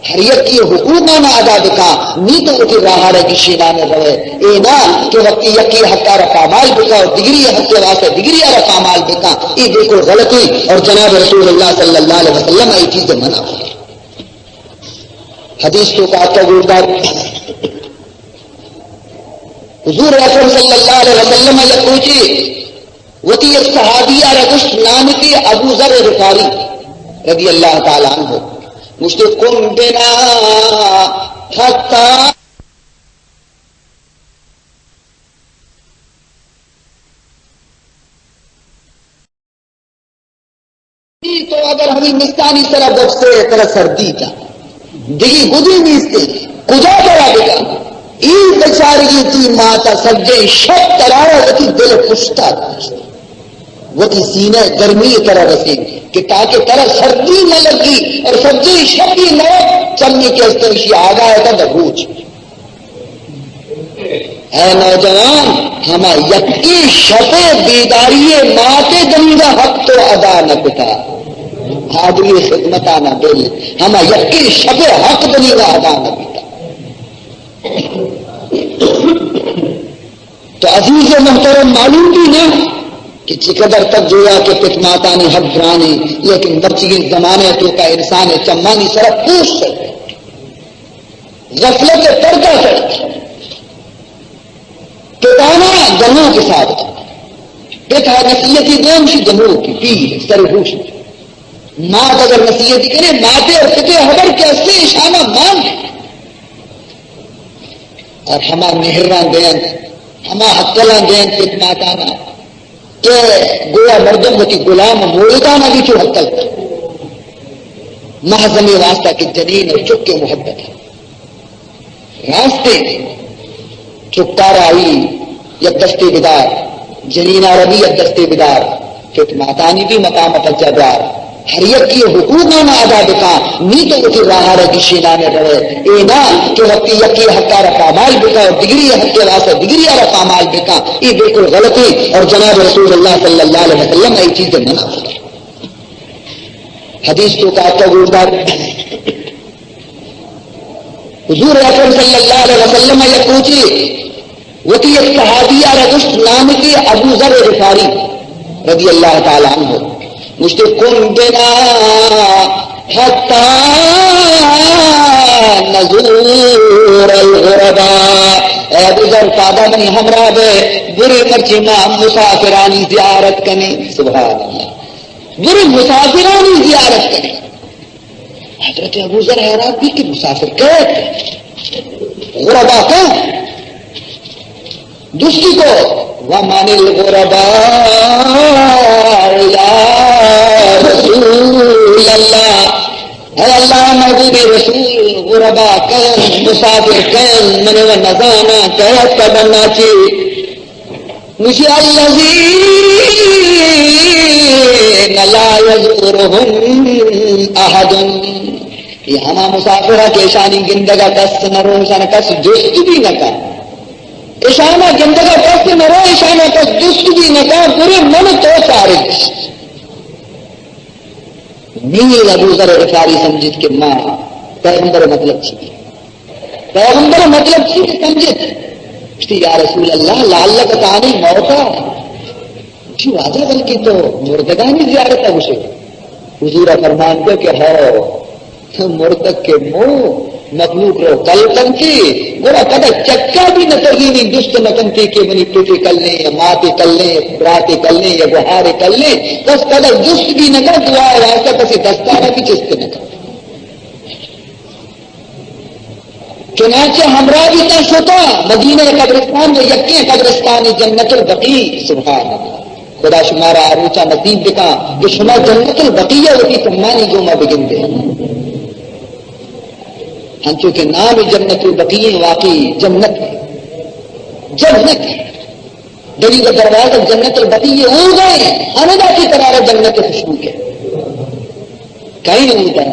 ہر یکی حقوقانا ادا بکا، نی تو وتی راہا را گشینانے روے۔ اے نا کہ وقتی یکی حقا را پامال بکا اور دگری حق کے واسطے دگری را پامال بکا، یہ بالکل غلطی۔ اور جناب رسول اللہ صلی اللہ علیہ وسلم یہ چیز منع فرمائے۔ حدیث تو کا تو گوردار۔ حضور اکرم صلی اللہ علیہ وسلم یک روچے وتی یک صحابی ءَ را گوشت، نام تے ابو ذر غفاری رضی اللہ تعالی عنہ۔ گوشت، قم بنا حتی تو اگر ہمیں مستانی سرا ببسے، ترا سردی تا۔ دگی گدی نیستے، کجا ترا بکا؟ ای بیچارگی تی ماتا سجے شپ ترارا وتی دل پشتا داشت۔ وتی سینہ گرمی ترا رسید کہ تاکہ ترا سردی نہ لگی اور سجے شپی نہ چمی کے استنشی آگاہ تا دبوچ۔ اے نوجوان، ہما یکیں شپے بیداری ماتے دنیگا حق تو ادا نہ کتا۔ آدمی خدمتا نہ بل، ہما یکیں شپے حق دنیگا ادا نہ کتا۔ تو عزیز محترم معلوم بھی نا کہ چقدر تک جو یا کہ پت ماتانی حق گرانے، لیکن مرچی زمانے تو کا انسان چمانی سرا پوش سے غفلت پردہ کرت۔ پتانا گنوک ثابت۔ پتا نصیحتی دیم شی گنوک پیر سر ہوش۔ مات اگر نصیحتی کرے، ماتے اور پتے خبر کہ استے اشانا مان۔ اور ہما مہراں دینت، ہما ہکلاں دینت پت ماتانا کہ گویا مردم وتی غلام و موردانا بھی چو ہکل کن۔ محض ہمے واسطہ کہ جنین و چک ءِ محبت ہے۔ راستیں چکارا آئی یک دستے بدار، جنینارا بھی یک دستے بدار، پت ماتانی بھی مقام پجا بیار۔ ہر یکی حقوقانا ادا بکاں، نی تو وتی راہارا گشینانے روئے۔ اے نا کہ وقتی یکی حقارا پامال بکاں اور دگری حق کے واسطے دگری آرا پامال بکاں، اے بالکل غلطی۔ اور جناب رسول اللہ صلی اللہ علیہ وسلم اے چیز منع فرمائے۔ حدیث تو کا آتا گوردار۔ حضور اکرم صلی اللہ علیہ وسلم یک روچے وتی یک صحابی آرا گشت، نام کہ ابو ذر غفاری رضی اللہ تعالی عنہ، گشت، قم بنا حتی نزور الغرباء۔ اے ابو ذر، پادا منی ہمراہ بے، برے مرچی ما مسافرانی زیارت کنیں۔ سبحان اللہ، برے مسافرانی زیارت کنیں۔ حضرت ابو ذر حیران بھی کہ مسافر کئے؟ غربا کئے؟ جستی کو، ومن الغرباء یا رسول اللہ؟ اے اللہ محبوب رسول، غربا کئے، مسافر کئے، من و نزانا کئے، کدنا چی؟ گوشی، الذین لا یزورهم احد۔ یہ ہما مسافر کہ اشانی گندگا کس نہ رو، اشانا کس جست بھی نہ کا۔ اشانا گندگا کس نہ رو، اشانا کس جست بھی نہ کا، برے من تو چارج۔ نی ابو ذر غفاری سمجھت کہ ما پیغمبر مطلب چی؟ پیغمبر مطلب چی سمجھت؟ گوشتی، یا رسول اللہ، لعلک تعنی الموتی۔ گوشی، واجہ، بلکہ تو مردگانی زیارت گوشے۔ حضور فرمان کو کہ ہو، مردگ کے مو مخلوق رو کل کنتی، گڑا پدا چکا بھی نہ ترینی، جست نہ کنتی کہ منی پتے کلیں یا ماتے کلیں، براتے کلیں یا گوہارے کلیں، بس پدا جست بھی نہ کن، دعا واسطہ کسی دستارا بھی چست نہ کن۔ چنانچہ ہمراہ بیتا، شتا مدینہ قبرستان و یکیں قبرستان جنت البقیع۔ سبحان اللہ۔ خدا شمارا آ روچا نصیب بکا کہ شما جنت البقیع وتی چمانی گوما بگندے۔ ہنچو کہ نام جنت البقیع، واقعی جنت ہے۔ جنت ہے۔ دلیل دروازہ جنت البقیع اودا ہے، ہمدا کہ قرار جنت خوشبو کے۔ کہیں اودا؟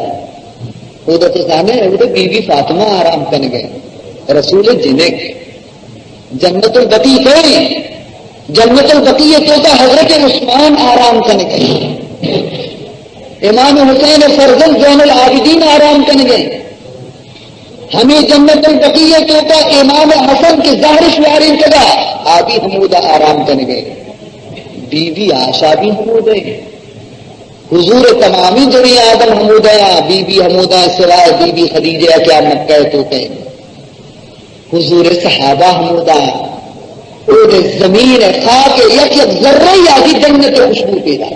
اودا تو زانے، اودا بی بی فاطمہ آرام کنگے، رسول جنک۔ جنت البقیع کہیں؟ جنت البقیع توکا حضرت عثمان آرام کنگے، امام حسین فرزند زین العابدین آرام کنگے۔ ہمے جنت البقیع توکا امام حسن کہ زہرش وارینتگا، آ بھی ہمودا آرام کنگے۔ بی بی عائشہ بھی ہمودے۔ حضور تمامی جنی آدم ہمودا، بی بی ہمودا، سوائے بی بی خدیجہ کہ آ مکہ توکے۔ حضور صحابہ ہمودا۔ او دے زمین خاک یک یک ذرہ یا بھی جنت خوشبو پیدا۔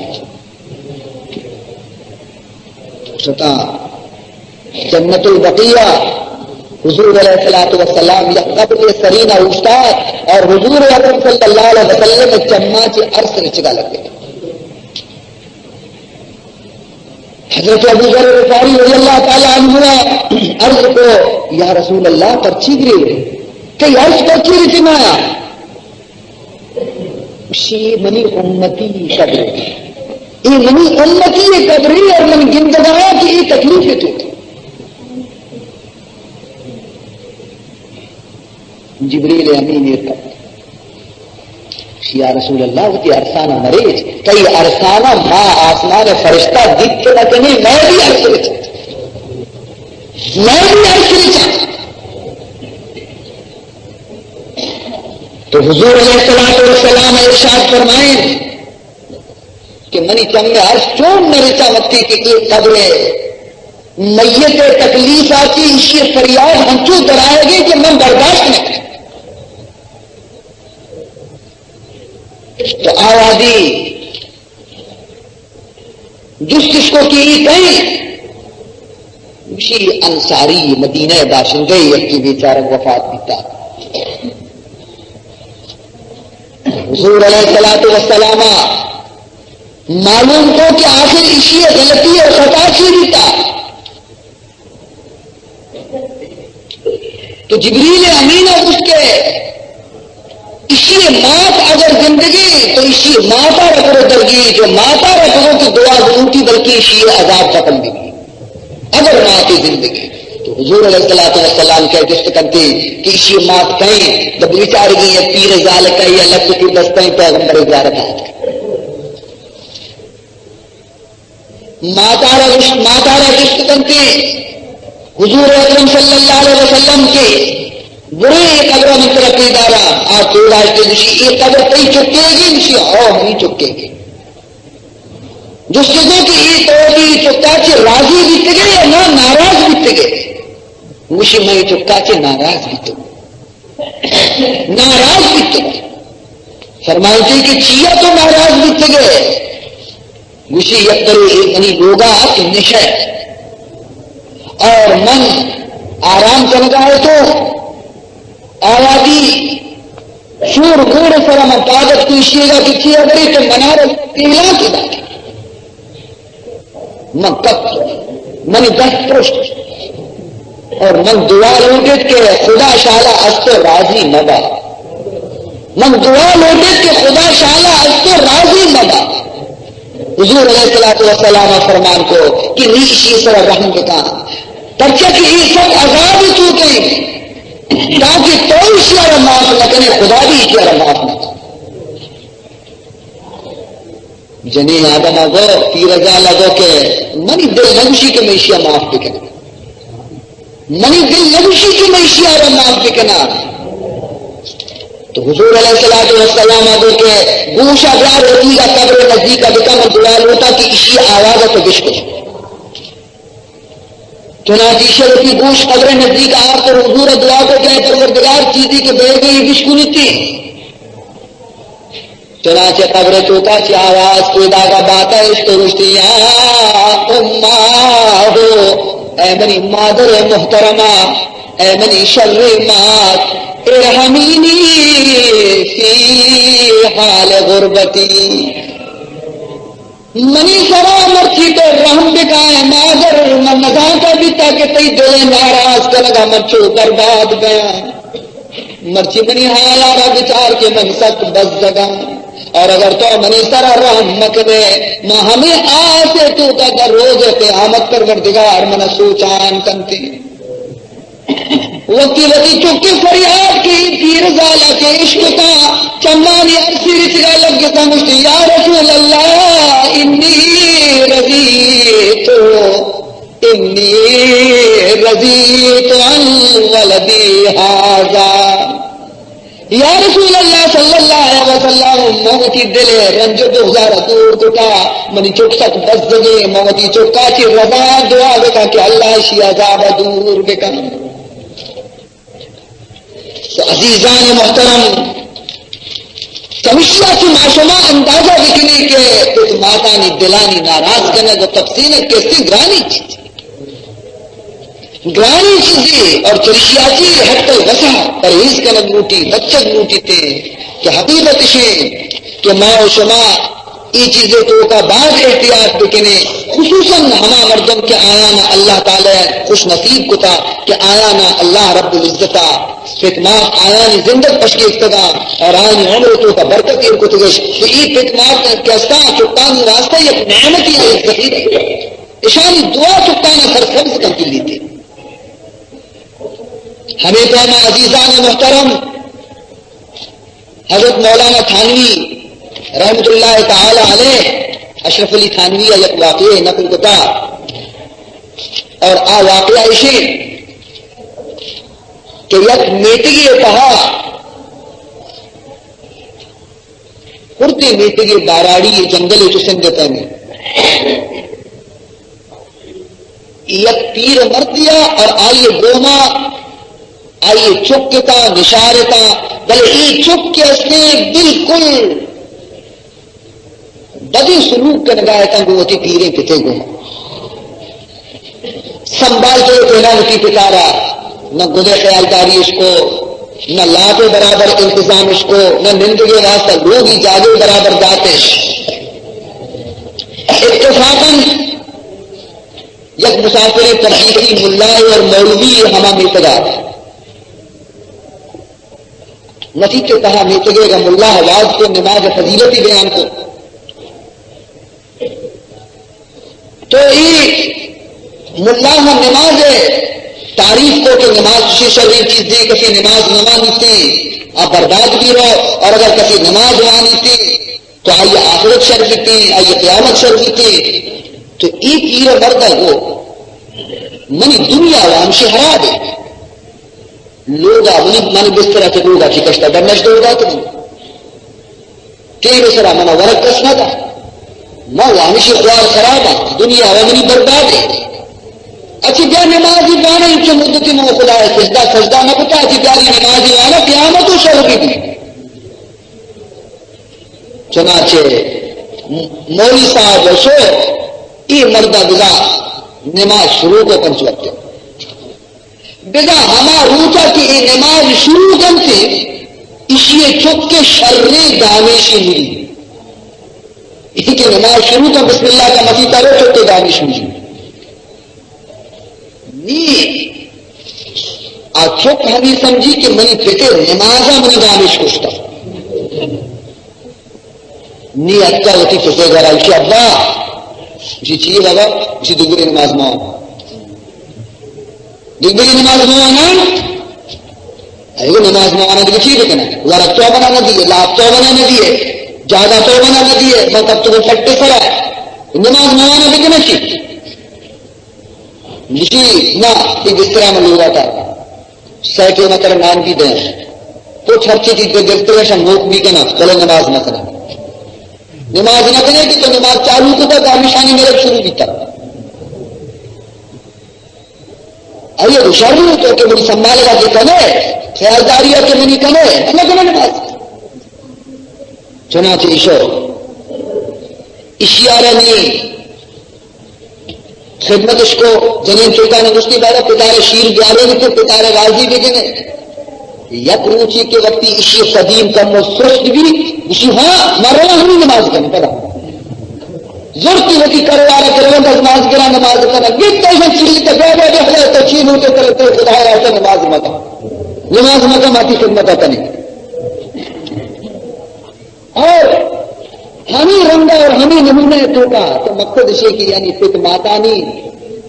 شتا جنت البقیع، حضور علیہ الصلوۃ والسلام یک قبر سرینا اوشتات اور حضور اکرم صلی اللہ علیہ وسلم چما چی ارس رچگا لگے۔ حضرت ابو ذر غفاری رضی اللہ تعالی عنہ عرض کو، یا رسول اللہ، پرچی گریوے؟ تئی ارس پرچی رچگایا؟ گوشی، اے منی امتی قبرے، اے منی امتی قبرے اور من گندگایا کہ اے تکلیف تو۔ جبریل امین ایر کپت۔ گوشی، یا رسول اللہ، وتی ارسانا مریچ، تئی ارسانا ما آسمان فرشتہ دیت نہ کنی، مئے بھی ارس رچ، مئے بھی ارس رچ۔ تو حضور علیہ الصلوۃ والسلام ارشاد فرمائیں کہ منی چم ارس چون نہ رچا وقتی کہ اے قبر میت تکلیف آتی، اشی فریاد ہنچو درائے گے کہ من برداشت نہ کریں۔ تو آوازی جستش کو کہ اے کئے؟ گوشی، انصاری، مدینہ باشندہ، یکی بیچارہ وفات بیتا۔ حضور علیہ الصلوۃ والسلام معلوم کو کہ آخر ایشی غلطی اور خطا چی بیتا۔ تو جبریل امین ءَ گوشت کہ ایشی مات اگر زندگی تو ایشی ماتا را برو درگی، جو ماتا را برو کہ دعا ضرورتی بلکہ ایشی عذاب ختم بھی۔ اگر مات زندگی تو حضور علیہ الصلوۃ والسلام کہ جست کنتے کہ ایشی مات کہیں، جب بیچارگی یک پیر زال کہیں یا لک کی دستیں پیغمبر زیارت آت۔ ماتارا گوشت، ماتارا گوشت کنتے حضور اکرم صلی اللہ علیہ وسلم کہ برے اے قبر من ترا پیدارا، آ پیداشتے گوشی، اے قبر تئی چکے گی؟ گوشی، ہو، منی چکے گی۔ جست کو کہ اے تو دی چکا چے راضی بیتگے یا نا ناراض بیتگے؟ گوشی، میں چکا چے ناراض بیتگے۔ ناراض بیتگے۔ فرمائیتے کہ چیا تو ناراض بیتگے؟ گوشی، یک برے اے منی لوگا کہ نشہ اور من آرام کنگا ہے تو آوازی شور گوڑ سر من پاگت کو ایشی گا کہ چیا برے تو منارا پیلا کی بات۔ من کپت، منی دست پرشت اور من دعا لوٹت کہ خدا شالا از تو راضی مبا۔ من دعا لوٹت کہ خدا شالا از تو راضی مبا۔ حضور علیہ الصلوۃ والسلام فرمان کو کہ نی ایشی سر رحم بکا، پرچہ کہ یہ سب عذاب تو کہیں، تاکہ تو ایشی را معاف نہ کنے، خدا بھی ایشی را معاف نہ کنے۔ جنین آدم ءَ گو، پیر زال ءَ گو کہ منی دل نگوشی کہ من ایشی ءَ معاف بکناں۔ منی دل نگوشی کہ من ایشی ءَ را معاف بکناں۔ تو حضور علیہ الصلوۃ والسلام ءَ گو کہ گوش ءَ بیار، وتی ءَ قبر نزدیک ءَ بکن، من دعا لوٹاں کہ ایشی آواز ءَ تو بشکو۔ چنانچہ ایشی وتی گوش قبر نزدیک ءَ آورت اور حضور ءَ دعا کو کہ اے پروردگار، چیزی کہ بیگے بشکونیتی۔ چنانچہ قبر توکا چہ آواز پیداگا بات ءَ اشت و گوشتی، یا اماہ، اے منی مادر محترمہ، اے منی شر مات، ارحمینی فی حال غربتی۔ منی سرا مرچی تو رحم بکائے مادر، من نزانتا بیتا کہ تئی دل ناراض کنگا من چو برباد گیا۔ مرچی منی حالا را بچار کہ من سک بزگاں، اور اگر تو منی سرا رحم مکنے، ما ہمیں آسے توکا در روز قیامت پروردگار منا سوچان کنتی۔ وقتی وتی چکے فریاد کہ پیر زالا کہ اشکتا، چمانی ارسی رچگا لگتا، گوشتی، یا رسول اللہ، انی رضیت، انی رضیت عن ولدی ھذا۔ یا رسول اللہ صلی اللہ علیہ وسلم، من وتی دل ءِ رنج و بغض ءَ را دور کتا، منی چک سک بزگیں، من وتی چکا چہ رضا دعا بکن کہ اللہ اشی عذاب ءَ دور بکن۔ تو عزیزان محترم، چمیشی ءَ چہ ما شما اندازہ بکنیں کہ پت ماتانی دلانی ناراض کنگ و تپسینگ کسیں گرانی چیز۔ گرانی چیزے اور چریشی ءَ چہ حتی وسع پرہیز کنگ لوٹی، بچگ لوٹی تے کہ حقیقت اشیں کہ ما و شما اے چیزے توکا باز احتیاط بکنیں، خصوصاً ہما مردم کہ آیانا اللہ تعالی خوش نصیب کتا کہ آیانا اللہ رب العزت ءَ پت مات آیانی زندگ پشگیفتگا اور آیانی عمر توکا برکت ایر کتگش، تو اے پت مات کہ استاں چکانی واسطہ یک نعمتی، یک ذخیرہ۔ اشانی دعا چکانا سرسبز کنتی لیتے۔ ہمیں پیما عزیزان محترم، حضرت مولانا تھانوی رحمت اللہ تعالی علیہ، اشرف علی تھانوی ءَ یک واقعے نقل کتا، اور آ واقعہ اشیں کہ یک میتگے تہا، ہردیں میتگے، باراڑی جنگلے چو سندھ ءِ پیمیں، یک پیر مردیا اور آئی گوما آئی چک اتاں، نشار اتاں، بلے اے چک کہ استیں بالکل بدیں سلوک کنگا اتاں گوں وتی پیریں پتے گوما۔ سنبھال تو تینا وتی پتارا، نہ گدے خیالداری اش کو، نہ لاپ ءِ برابر انتظامش کو، نہ نندگ ءِ واسطہ لوگی جاگہ برابر داتش۔ اتفاقاً یک مسافر پردیسی ملا اور مولوی ہما میتگا، مسیت ءِ تہا میتگے گا ملا واز کو، نماز فضیلتی بیان کو۔ تو ای ملا ہم نماز تعریف کو کہ نماز چی شریں چیز دے، کسی نماز نہ وانیتے، آ برباد بھی رو، اور اگر کسی نماز وانیتے تو آئی آخرت شر بیتے، آئی قیامت شر بیتے۔ تو ای پیر مرد کو منی دنیا و ہمشی ہرابے۔ لوگا منی، منی بسترا چہ لوگا چہ کشتا ڈنش دور دات من۔ ٹیم سرا منا ورگ کس نہ دا۔ ما و ہمشی خوار خرابا، دنیا و منی بربادے۔ اچی بیا نمازی وانا انچو مدتی من خدا سجدہ، سجدہ نہ کتا، اچی بیا نمازی وانا قیامت و شر بی بی۔ چنانچہ مولوی صاحب و شو ای مردا بزا نماز شروع کو پنچ وقت۔ بزاں ہما روچا کہ اے نماز شروع کنت، ایشی ءِ چک ءَ شریں دامیشے ملی۔ اے کہ نماز شروع کن، بسم اللہ کن، مسیت ءَ رو، چک ءَ دامیش ملی۔ نی آ چک ہمے سمجھی کہ منی پت ءِ نماز ءَ منی دامیش کشتا۔ نی اتکا وتی پت ءِ گورا، گوشی، ابا، گوشی، چی بابا؟ گوشی، دگرے نماز موانا۔ دگرے نماز موانا؟ اے نماز موانا دگہ چی بکناں؟ ورگ تو منا نہ دیے، لاپ تو منا نہ دیے، جاگہ تو منا نہ دیے، من تب تو ٹھٹے سرا نماز موانا بکناں چی؟ گوشی، نہ، اے بسترا من لوگا تا۔ سئے ٹیم ءَ ترا نان بی دیں۔ تو ہرچی چیز بے گرتے شا نوک بی کناں، بلے نماز نہ کناں۔ نماز نہ کنے کہ تو نماز چالو کتا، دامیشانی میرے شروع بیتا۔ آئی ءَ گوشاں تو کہ منی سنبھالگا کہ کنے، خیالداری ءَ کہ منی کنے، نہ کنے نماز۔ چنانچہ ایشو، ایشی ءَ را نی خدمتش کو، جنین چکاں گوشتی، بارے پتارے شیر بیارے کہ پتارے راضی بکنے۔ یک روچی کہ وقتی ایشی قدیم کم و سست بی، گوشی، ہاں، ما رواں ہمے نماز کنیں، پدا۔ زرتی وتی کروار ءَ کہ رواں دزناز گراں نماز کناں، گیت ایشاں چیری تہ بیا بیا بیا تو چی لوٹے کرے تو خدا ءَ راستہ نماز مکن۔ نماز مکن، ما تئی خدمت ءَ کنیں۔ اور ہمے رنگ ءَ اور ہمے نمونہ ءِ توکا تو مقصد ایشی کہ یعنی پت ماتانی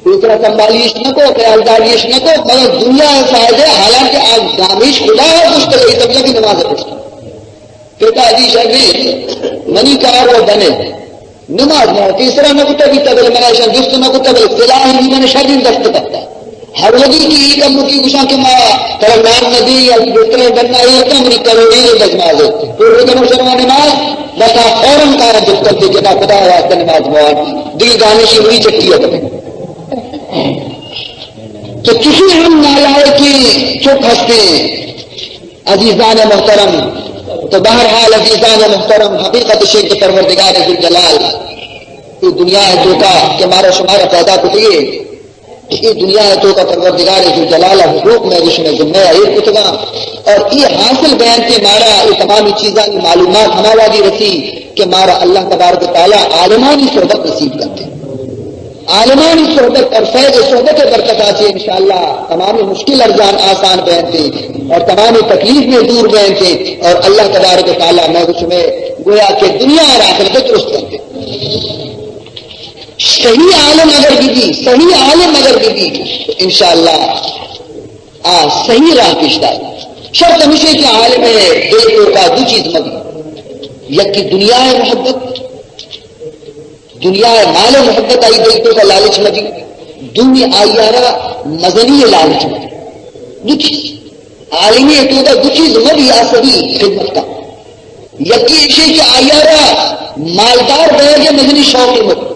پیسرا سنبھالیش نہ کو، خیالداریش نہ کو، مگر دنیا ءِ فائدہ، حالانکہ آ دامیش خدا ءَ کشتگ، اے سمجھا کہ نماز ءَ کشتگ۔ پت ءَ گوشی، شریں، منی کار و بنے۔ نماز ما پیسرا نہ کتا بیتا، بلے منا ایشاں جست نہ کتا، بلے سلاہ ہی من شریں دست کپتا۔ ہر وقتی کہ اے کمکی گوشاں کہ ما ترا نان نہ دیں یا بسترے ڈنا ایر کن، منی کروڑی دزماز ہے۔ تو رو کنو شرما نماز، بس آ فوراً کارا جست کرتے کہ نا خدا واسطہ نماز بوان، دگہ دامیشی ہوئی چٹی ہے۔ تو کسی ہم نالائقیں چک ہستے، عزیزان محترم، تو بہرحال عزیزان محترم، حقیقت شے کہ پروردگار ذوالجلال اے دنیا ءِ توکا کہ مارا شمارا پیدا کتگے، اے دنیا ءِ توکا پروردگار ذوالجلال ءِ حقوق مئے گشمے ذمہ ءَ ایر کتگاں، اور اے حاصل بیانتے مارا اے تمامی چیزانی معلومات ہما وادی رسی کہ مارا اللہ تبارک و تعالی عالمانی صحبت نصیب کرتے۔ عالمانی صحبت اور فیض صحبت ءِ برکت ءَ چہ انشاءاللہ تمامی مشکل ارزان آسان بیانتے اور تمامی تکلیف میں دور بیانتے اور اللہ تبارک و تعالی مئے گشمے گویا کہ دنیا اور آخرت درست کرتے۔ صحیح عالم اگر بی بی، صحیح عالم اگر بی بی، تو انشاءاللہ آ صحیح راہ پیش دار۔ شرط ہمیشہ کہ عالم ءِ دل ءِ توکا دو چیز مبی، یکی دنیا ءِ محبت، دنیا ءِ مال ءِ محبت آئی دل ءِ توکا لالچ مبی، دومی آئی ءَ را مزنی ءِ لالچ مبی۔ دو چیز۔ عالمی ءِ توکا دو چیز مبی، آ سبی خدمت کا۔ یکی ایشی کہ آئی ءَ را مالدار بیگ ءِ مزنی شوق مبی۔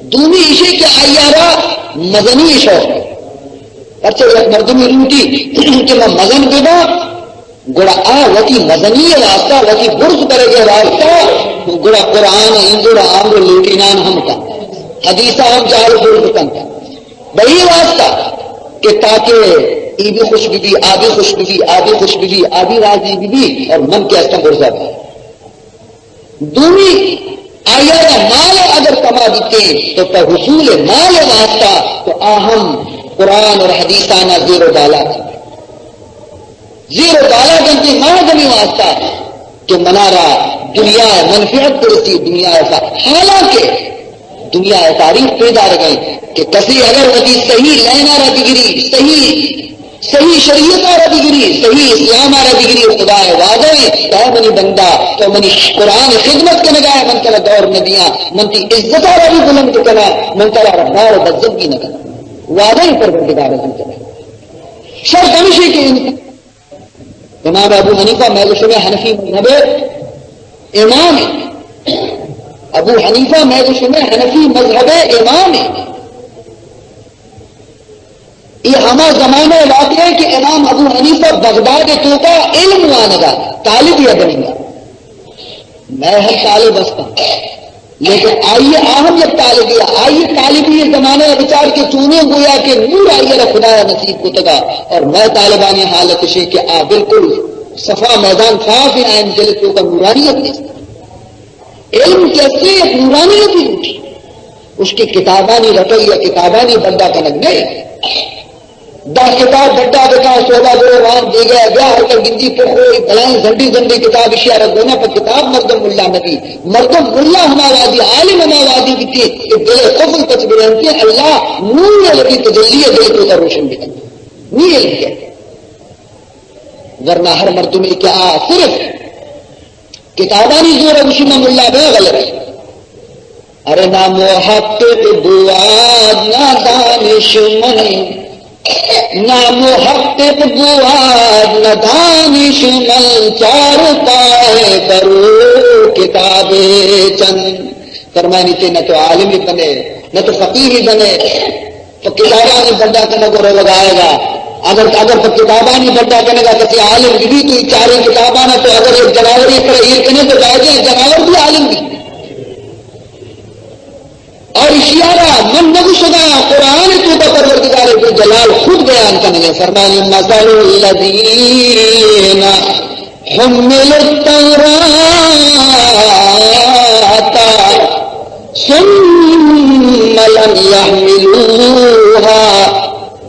دومی ایشی کہ آئی ءَ را مزنی شوق مبی۔ پرچہ یک مردمی لوٹی کہ من مزن بباں، گڑا آ وتی مزنی ءِ واسطہ، وتی برز برگ ءِ واسطہ، گڑا قرآن ءَ اندر ءَ آمر لوٹینان ہم کنت، حدیث ءَ ہم جہل برز کنت۔ بئی واسطہ کہ تاکہ ای بھی خوش بی بی، آ بھی خوش بی بی، آ بھی خوش بی بی، آ بھی راضی بی بی اور من کہ استاں برزا بی۔ دومی، آئی ءَ را مال اگر کما بیتیں تو پہ حصول مال واسطہ تو آ ہم قرآن اور حدیثانا زیر و بالا کنت۔ زیر و بالا کنت، ما دمی واسطہ کہ منارا دنیا ءِ منفعت برسی، دنیا ءِ فا-، حالانکہ دنیا ءِ تاریخ پیدارگ ءَ کہ کسے اگر وتی صحیح لائنا را بگری، صحیح، صحیح شریعتا را بگری، صحیح اسلاما را بگری، خدا ءِ وعدہ ایں، اے منی بندہ، تو منی قرآن ءِ خدمت کنگا ئے، من ترا دور نہ دیاں، من تئی عزتا را بھی بلند کناں، من ترا بار و بزگ بھی نہ کناں۔ وعدہ ایں پروردگار ءِ عزت ءِ۔ شرط ہمیش ایں کہ انسان امام ابو حنیفہ مئے گو شمئے حنفی مذہب ءِ امام ایں۔ ابو حنیفہ مئے گو شمئے حنفی مذہب ءِ امام ایں۔ اے ہما زمانہ ءِ واقعہ ایں کہ امام ابو حنیفہ بغداد ءِ توکا علم وانگا، طالب یا بننگا۔ مئے ہم طالب استاں۔ لیکن آئی ءِ آ ہم یک طالبے ءَ، آئی ءِ طالبی ءِ زمانہ ءَ بچار کہ چونیں گویا کہ نور آئی ءَ را خدا ءَ نصیب کتگ ءَ، اور مئے طالبانی حالت اش ایں کہ آ بالکل صفا میدان صاف ایں، آئی ءِ دل ءِ توکا نورانیت نیست۔ علم کہ است ایں یک نورانیت ایں، اش کہ کتابانی رٹگ یا کتابانی بندہ کنگ نہ ایں۔ دہ کتاب بڈا بکاں، سودا برو وان، دیگہ ءَ بیا، ہر کس گندی پخو، اے بلائیں زنڈیں زنڈیں کتاب، اشی ءَ را گونا پہ کتاب مردم ملا نہ بی۔ مردم ملا ہما وہدی، عالم ہما وہدی بیتی کہ دل ءِ قفل پچ برنتی، اللہ نور ءِ وتی تجلی ءَ دل ءِ توکا روشن بکنت۔ نی علم کئیت۔ ورنہ ہر مردمے کہ آ صرف کتابانی زور ءَ گوشی من ملا بیا، غلط۔ ارے نہ محقق بواد نہ دانشمند، نہ محقق بواد نہ دانشمند، چارپائے برو کتاب چند۔ فرمائنی تے نہ تو عالم ہی بنے، نہ تو فقیہ ہی بنے، پہ کتابانی بڈا کنگ ءَ روگ ءَ آئے گا۔ اگر، اگر پہ کتابانی بڈا کنگ ءَ کسی عالم بہ بی تو اے چاریں کتابانا تو اگر یک جناورے پر ایر کنے تو باید ایں جناور بھی عالم بی۔ اور اشی ءَ را من نہ گوشگا، قرآن ءِ توکا پروردگار ذوالجلال خود بیان کنگ ءَ، فرمائنی مثل الذین حملوا التوراة ثم لم يحملوها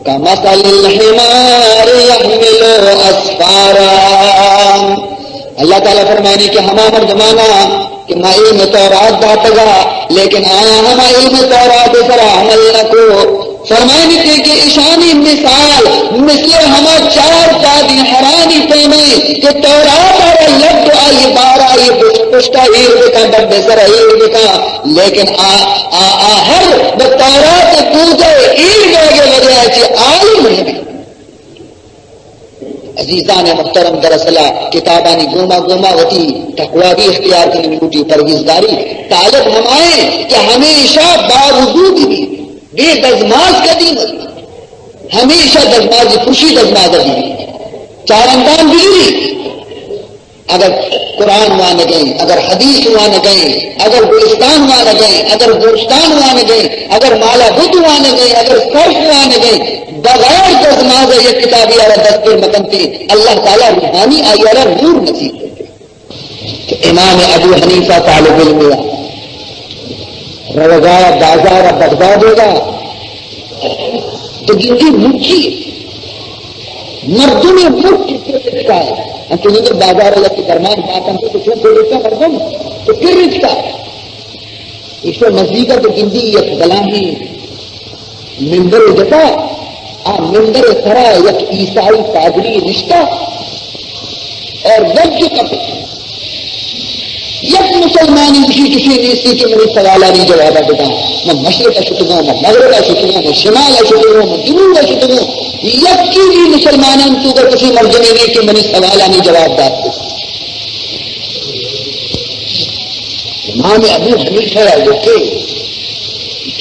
كمثل الحمار يحمل أسفارا۔ اللہ تعالیٰ فرمائنی کہ ہما مردمانا کہ ما علم تورات داتگا، لیکن آیاں ہما علم تورات ءِ سرا عمل نہ کو۔ فرمائنی تے کہ اشانی مثال مثل ہما چار پادیں ہرانی پیمیں کہ تورات ءَ را لڈ آئی بارا، آئی پشت، پشتا ایر بکاں، بڈ ءِ سرا ایر بکاں، لیکن آ، آ، آ ہر بہ تورات ءِ کوجہ ءِ ایر بیگ ءِ وجہ ءَ چہ عالم نہ بی۔ عزیزان محترم، دراصل ءَ کتابانی گوما گوما وتی تقوی بھی اختیار کنگ لوٹی، پرہیزگاری۔ طالب ہمائیں کہ ہمیشہ باوضو بی، بے دزماز کدی مبی، ہمیشہ دزماز پرشی دزماز بی، چارندان بگری۔ اگر قرآن وانگیں، اگر حدیث وانگیں، اگر گلستان وانگیں، اگر بوستان وانگیں، اگر مالا بت وانگیں، اگر صرف وانگیں، بغیر دزماز یک کتابی ءَ را دست پر مکنتی، اللہ تعالیٰ روحانی آئی ءَ را نور نصیب کرتے۔ کہ امام ابو حنیفہ طالب علم ءَ روگا بازار بغداد ہوگا تو گندی مٹھی، مردم مٹھی پر رکھتا ہے۔ ہم تو نظر بازار ہے کہ درمان بات ہم تو چھوٹ دے دیتا مردم تو پھر رکھتا۔ ایشی نزدیک تو گندی یک بلاہیں ممبر جتا، آ ممبر سرا یک عیسائی پادری نشتا اور گپ کپت۔ یک مسلمانی گوشی کسی نیستی کہ منی سوالانی جواب بداں۔ من مشرق شتگوں، من مغرب شتگوں، من شمال شتگوں، من جنوب شتگوں۔ یکی بھی مسلمانان تو کسی مردمے نہیں کہ منی سوالانی جواب دات۔ امام ابو حنیفہ ءَ گوشتے،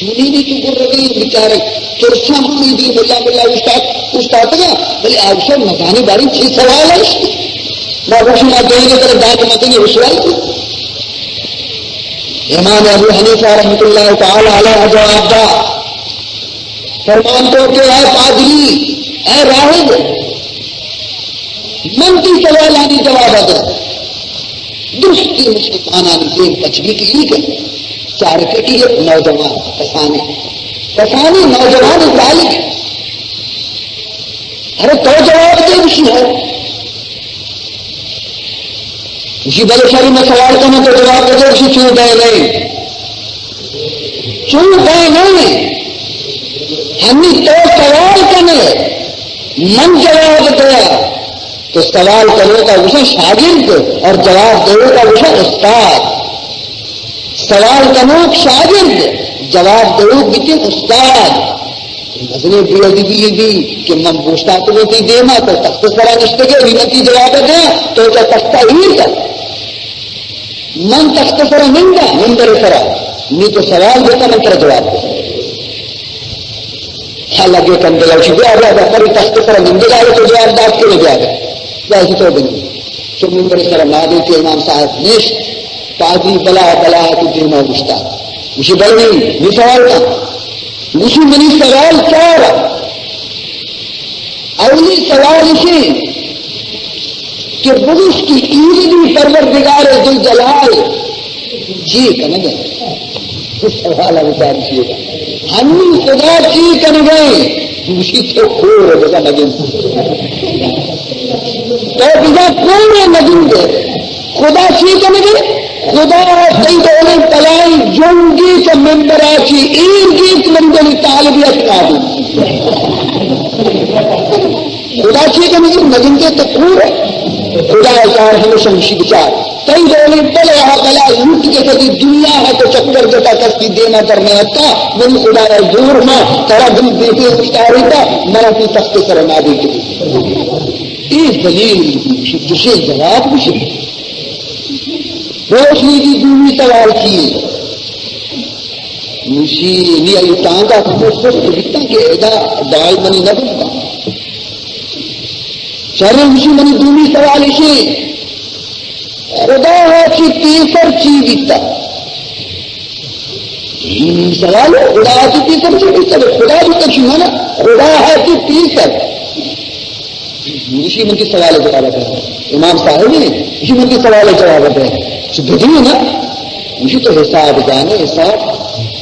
چونی بھی تو گرگی بیچارے، ترسا ہم دی ملا ملا استاد، استاد کا، بلے آوشہ مزانی باری چھ سوال ہے۔ ما گوشی ما دین پر داد مکنی رسوائی کی۔ امام ابو حنیفہ رحمۃ اللہ تعالی علیہ جواب دا، فرمان کت کہ اے پادری، اے راہب، من تئی سوالانی جواب ءَ دئے۔ درستی مسلمانانی دیم پچ بیت کہ اے کہ چارکٹی یک نوجوان کسانے، کسانے نوجوان طالب۔ ارے تو جواب دے، گوشی ہو۔ گوشی بلے شری، من سوال کناں تو جواب دے۔ گوشی چون دئے نئیں، چون دئے نئیں۔ ہمے تو سوال کنے، من جواب دیا۔ تو سوال کنوکا گوشاں شاگرد اور جواب دیوکا گوشاں استاد۔ سوال کنوک شاگرد، جواب دیوک بیتیں استاد۔ مزنیں بے ادبی بی کہ من بوشتاتگوں تئی دیما، تو تخت سرا نشتگے، نی من تئی جواب دیاں، تو چہ تختا ایر کن۔ من تخت سرا ننداں، ممبر سرا، نی تو سوال بکن، من ترا جواب دے۔ حالا گے کندگا چی بیا، بیا، بیا، پری تخت سرا نندگا، تو جواب دات کہ بیا، بیا۔ بیا، تو بنند۔ چو ممبر سرا نادے کہ امام صاحب نشت، پادری بلا بلا تو دیما گوشتا۔ گوشی بلے نی سوال کن۔ گوشی منی سوال چار۔ اولی سوال ایشیں کہ بگوش کہ ایرنی پروردگار ذوالجلال چی کنگے؟ سوال ءَ بچار چی ہے؟ ہنی خدا چی کنگے؟ گوشی تو کور بزا نگندے۔ تو بزا کور نگندے۔ خدا چی کنگے؟ خدا تئی ڈولیں بلائیں جنگے چہ ممبرا چی ایر گیت، من ڈولی طالبیت نابود۔ خدا چی کنگے؟ نگندے تو کور۔ خدا ءَ چار، ہمیشہ گوشی بچار۔ تئی ڈولیں بلے آ بلا لوٹ کے کدی دنیا ءَ تو چکر جتا، کس تئی دیما در نہ اتکا، منی خدا ءَ زور ما ترا دل دیتے اشتاری تا، منا تئی تخت سر نادے کدی۔ اے ذلیل گوشی، دوشے جواب گوشی۔ روشنی دی دومی سوال کی؟ گوشی نی آئی تانگا کمو سست بیتاں کہ ادا دائمنی نہ بنتا۔ شریں، گوشی منی دومی سوال ایشیں، خدا ءَ چی پیسر چی بیتا؟ دومی سوال، خدا ءَ چی پیسر چی بیتا؟ خدا بیتا چی مانا؟ خدا ءَ چی پیسر؟ گوشی من تئی سوال جواب دے۔ امام صاحب نے گوشی من تئی سوال جواب دے۔ چو بدی نا؟ گوشی تو حساب زانے، حساب؟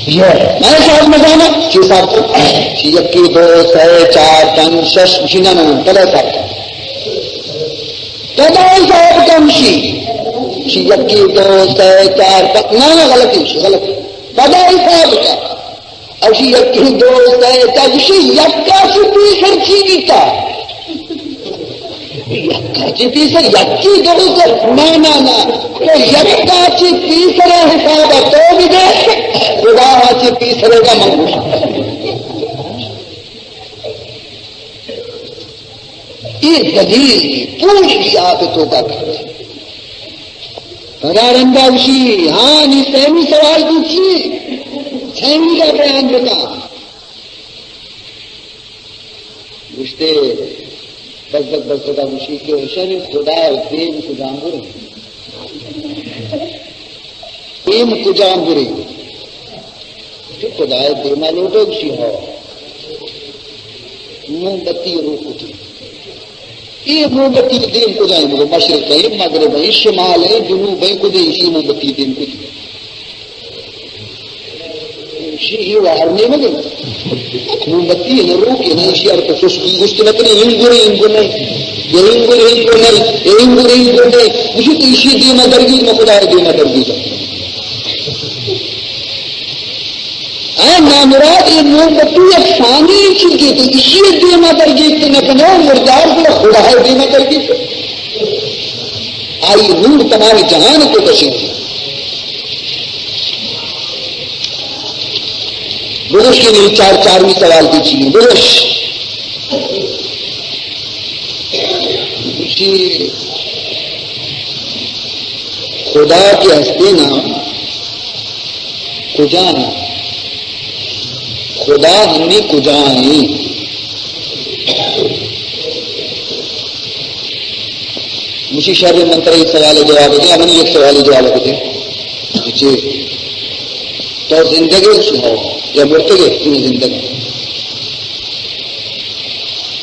یہ۔ من حساب نہ زانا۔ چی حساب تو؟ چی یکی دو، سے، چار، پنج، شش۔ گوشی نا، نا، نا، پدا حساب تو۔ پدا حساب کن شی۔ شی یکی دو سے چار پنچ، نا، نا، غلطی شی، غلط۔ پدا حساب کن۔ او شی یکی دو سے چار، شی یکا چی پیسر چی بیتا؟ یکا چی پیسر، یکی دو سے، نا، نا، نا۔ تو یکا چی پیسر حساب تو بدے، خدا چی پیسر کا من۔ اے ذلیل بی، پوری بی آپ توکا کپت۔ پدا رندا گوشی، ہاں، نی سیمی سوال بوتی، سیمی کا بیان بکا۔ گوشتے، بزگ بزگا گوشی کہ شر خدا دیم کجام برے؟ دیم کجام برے؟ خدا دیما لوٹو گوشی ہو۔ موم بتی رو کتی۔ اے موم بتی دیم کجام برے؟ مشرق ہے، مغرب ہے، شمال ہے، جنوب ہے، کجا ایشی موم بتی دیم کتی؟ شی وار نیمگے۔ موم بتی نہ روکے نہ، ایشی ار تو سستی گوشت نہ کرے، انگورے انگور نہیں، یا انگورے انگور نہیں، یا انگورے انگور نہیں۔ گوشی تو ایشی دیما درگیز، میں خدا دیما درگیز۔ اے نامراد، اے موم بتی یک فانی چیزے، تو ایشی دیما درگیز نہ کنو، مردار کو خدا دیما درگیز۔ آئی نور تمام جہان کو کشے۔ بگوش کہ نی چار، چارمی سوال دی چی؟ بگوش۔ جی، خدا کہ ہستے نا، کجا ہیں؟ خدا ہمیں کجا ہیں؟ مشی شر من ترا یک سوال جواب دے، من یک سوال جواب دے۔ جی۔ تو زندگ ہے؟ ہو۔ یا مرتگ ہے؟ تو زندگ ہے۔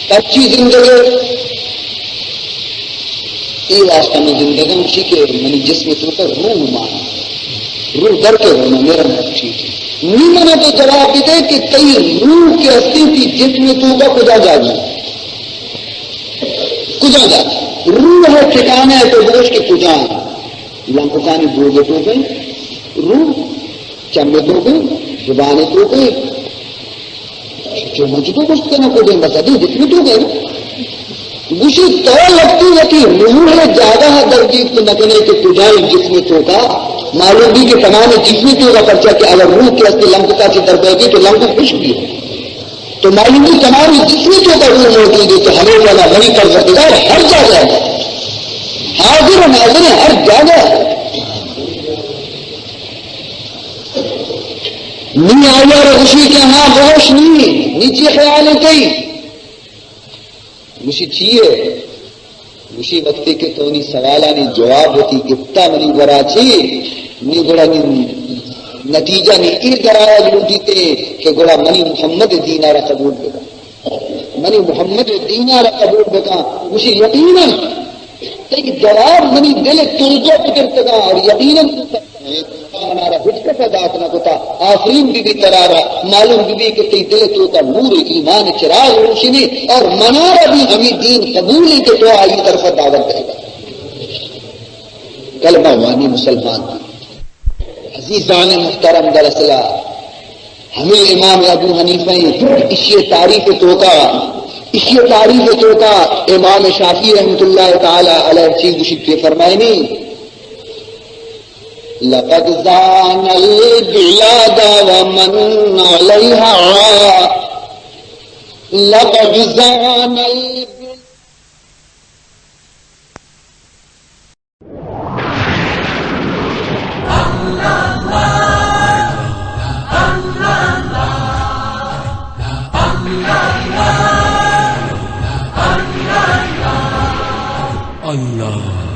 پرچی زندگ ئے؟ اے واسطہ من زندگ آں، گوشی کہ منی جسم توکا روح مان، روح در کے رونا میرا نفس ٹھیک ہے۔ نی منا تو جواب بدے کہ تئی روح کہ ہستی تئی جسم توکا کجا جاگی؟ کجا جاگی؟ روح ٹھکانہ ئے تو بگوش کہ کجا؟ لنککانی بوگ توکا روح، چم توکا، زبان توکا، چو من چطور گوشت کناں کجا؟ بس ادی جسم توکا ئے۔ گوشی تو وقتی وتی روح ءِ جاگہ ءَ درگیت نہ کنے کہ کجا ئے جسم توکا، معلوم بی کہ تمام جسم توکا، پرچا کہ اگر روح کہ ہستی لنککا چہ در بیگی تو لنکک خوش بی۔ تو معلوم بی تمام جسم توکا روح موجود ہے، تو ہمیں والا منی پروردگار ہر جاگہ ہے، حاضر و ناظر ہے، ہر جاگہ ہے۔ نی آئی ءَ را گوشی کہ ہاں بگوش نی، نی چی خیال ہے تئی؟ گوشی چی ہے؟ گوشی وقتی کہ تو نی سوالانی جواب وتی گپتا منی گورا چی، نی گڑا نی نتیجہ نی ایر درآیگ لوٹیتے کہ گڑا منی محمد ءِ دین ءَ را قبول بکن۔ منی محمد ءِ دین ءَ را قبول بکن۔ گوشی یقیناً تئی جواب منی دل ءِ توکا پترتگاں اور یقیناً تو منا را ہچ کس ءَ دات نہ کتا۔ آفرین بہ بی ترا را، معلوم بہ بی کہ تئی دل ءِ توکا نور ایمان ءِ چراغ روشنی اور منا را بی ہمے دین قبول ہے کہ تو آئی طرف دعوت دے گا۔ کلمہ وانی مسلمان بی۔ عزیزان محترم، دراصل ہمے امام ابو حنیفہ ہیں، اشی تعریف توکا، اشی تعریف توکا امام شافعی رحمۃ اللہ تعالی علیہ چی گوشی کہ فرمائنی، لقد زان البلاد ومن عليها، لقد زان البلاد۔ اللہ۔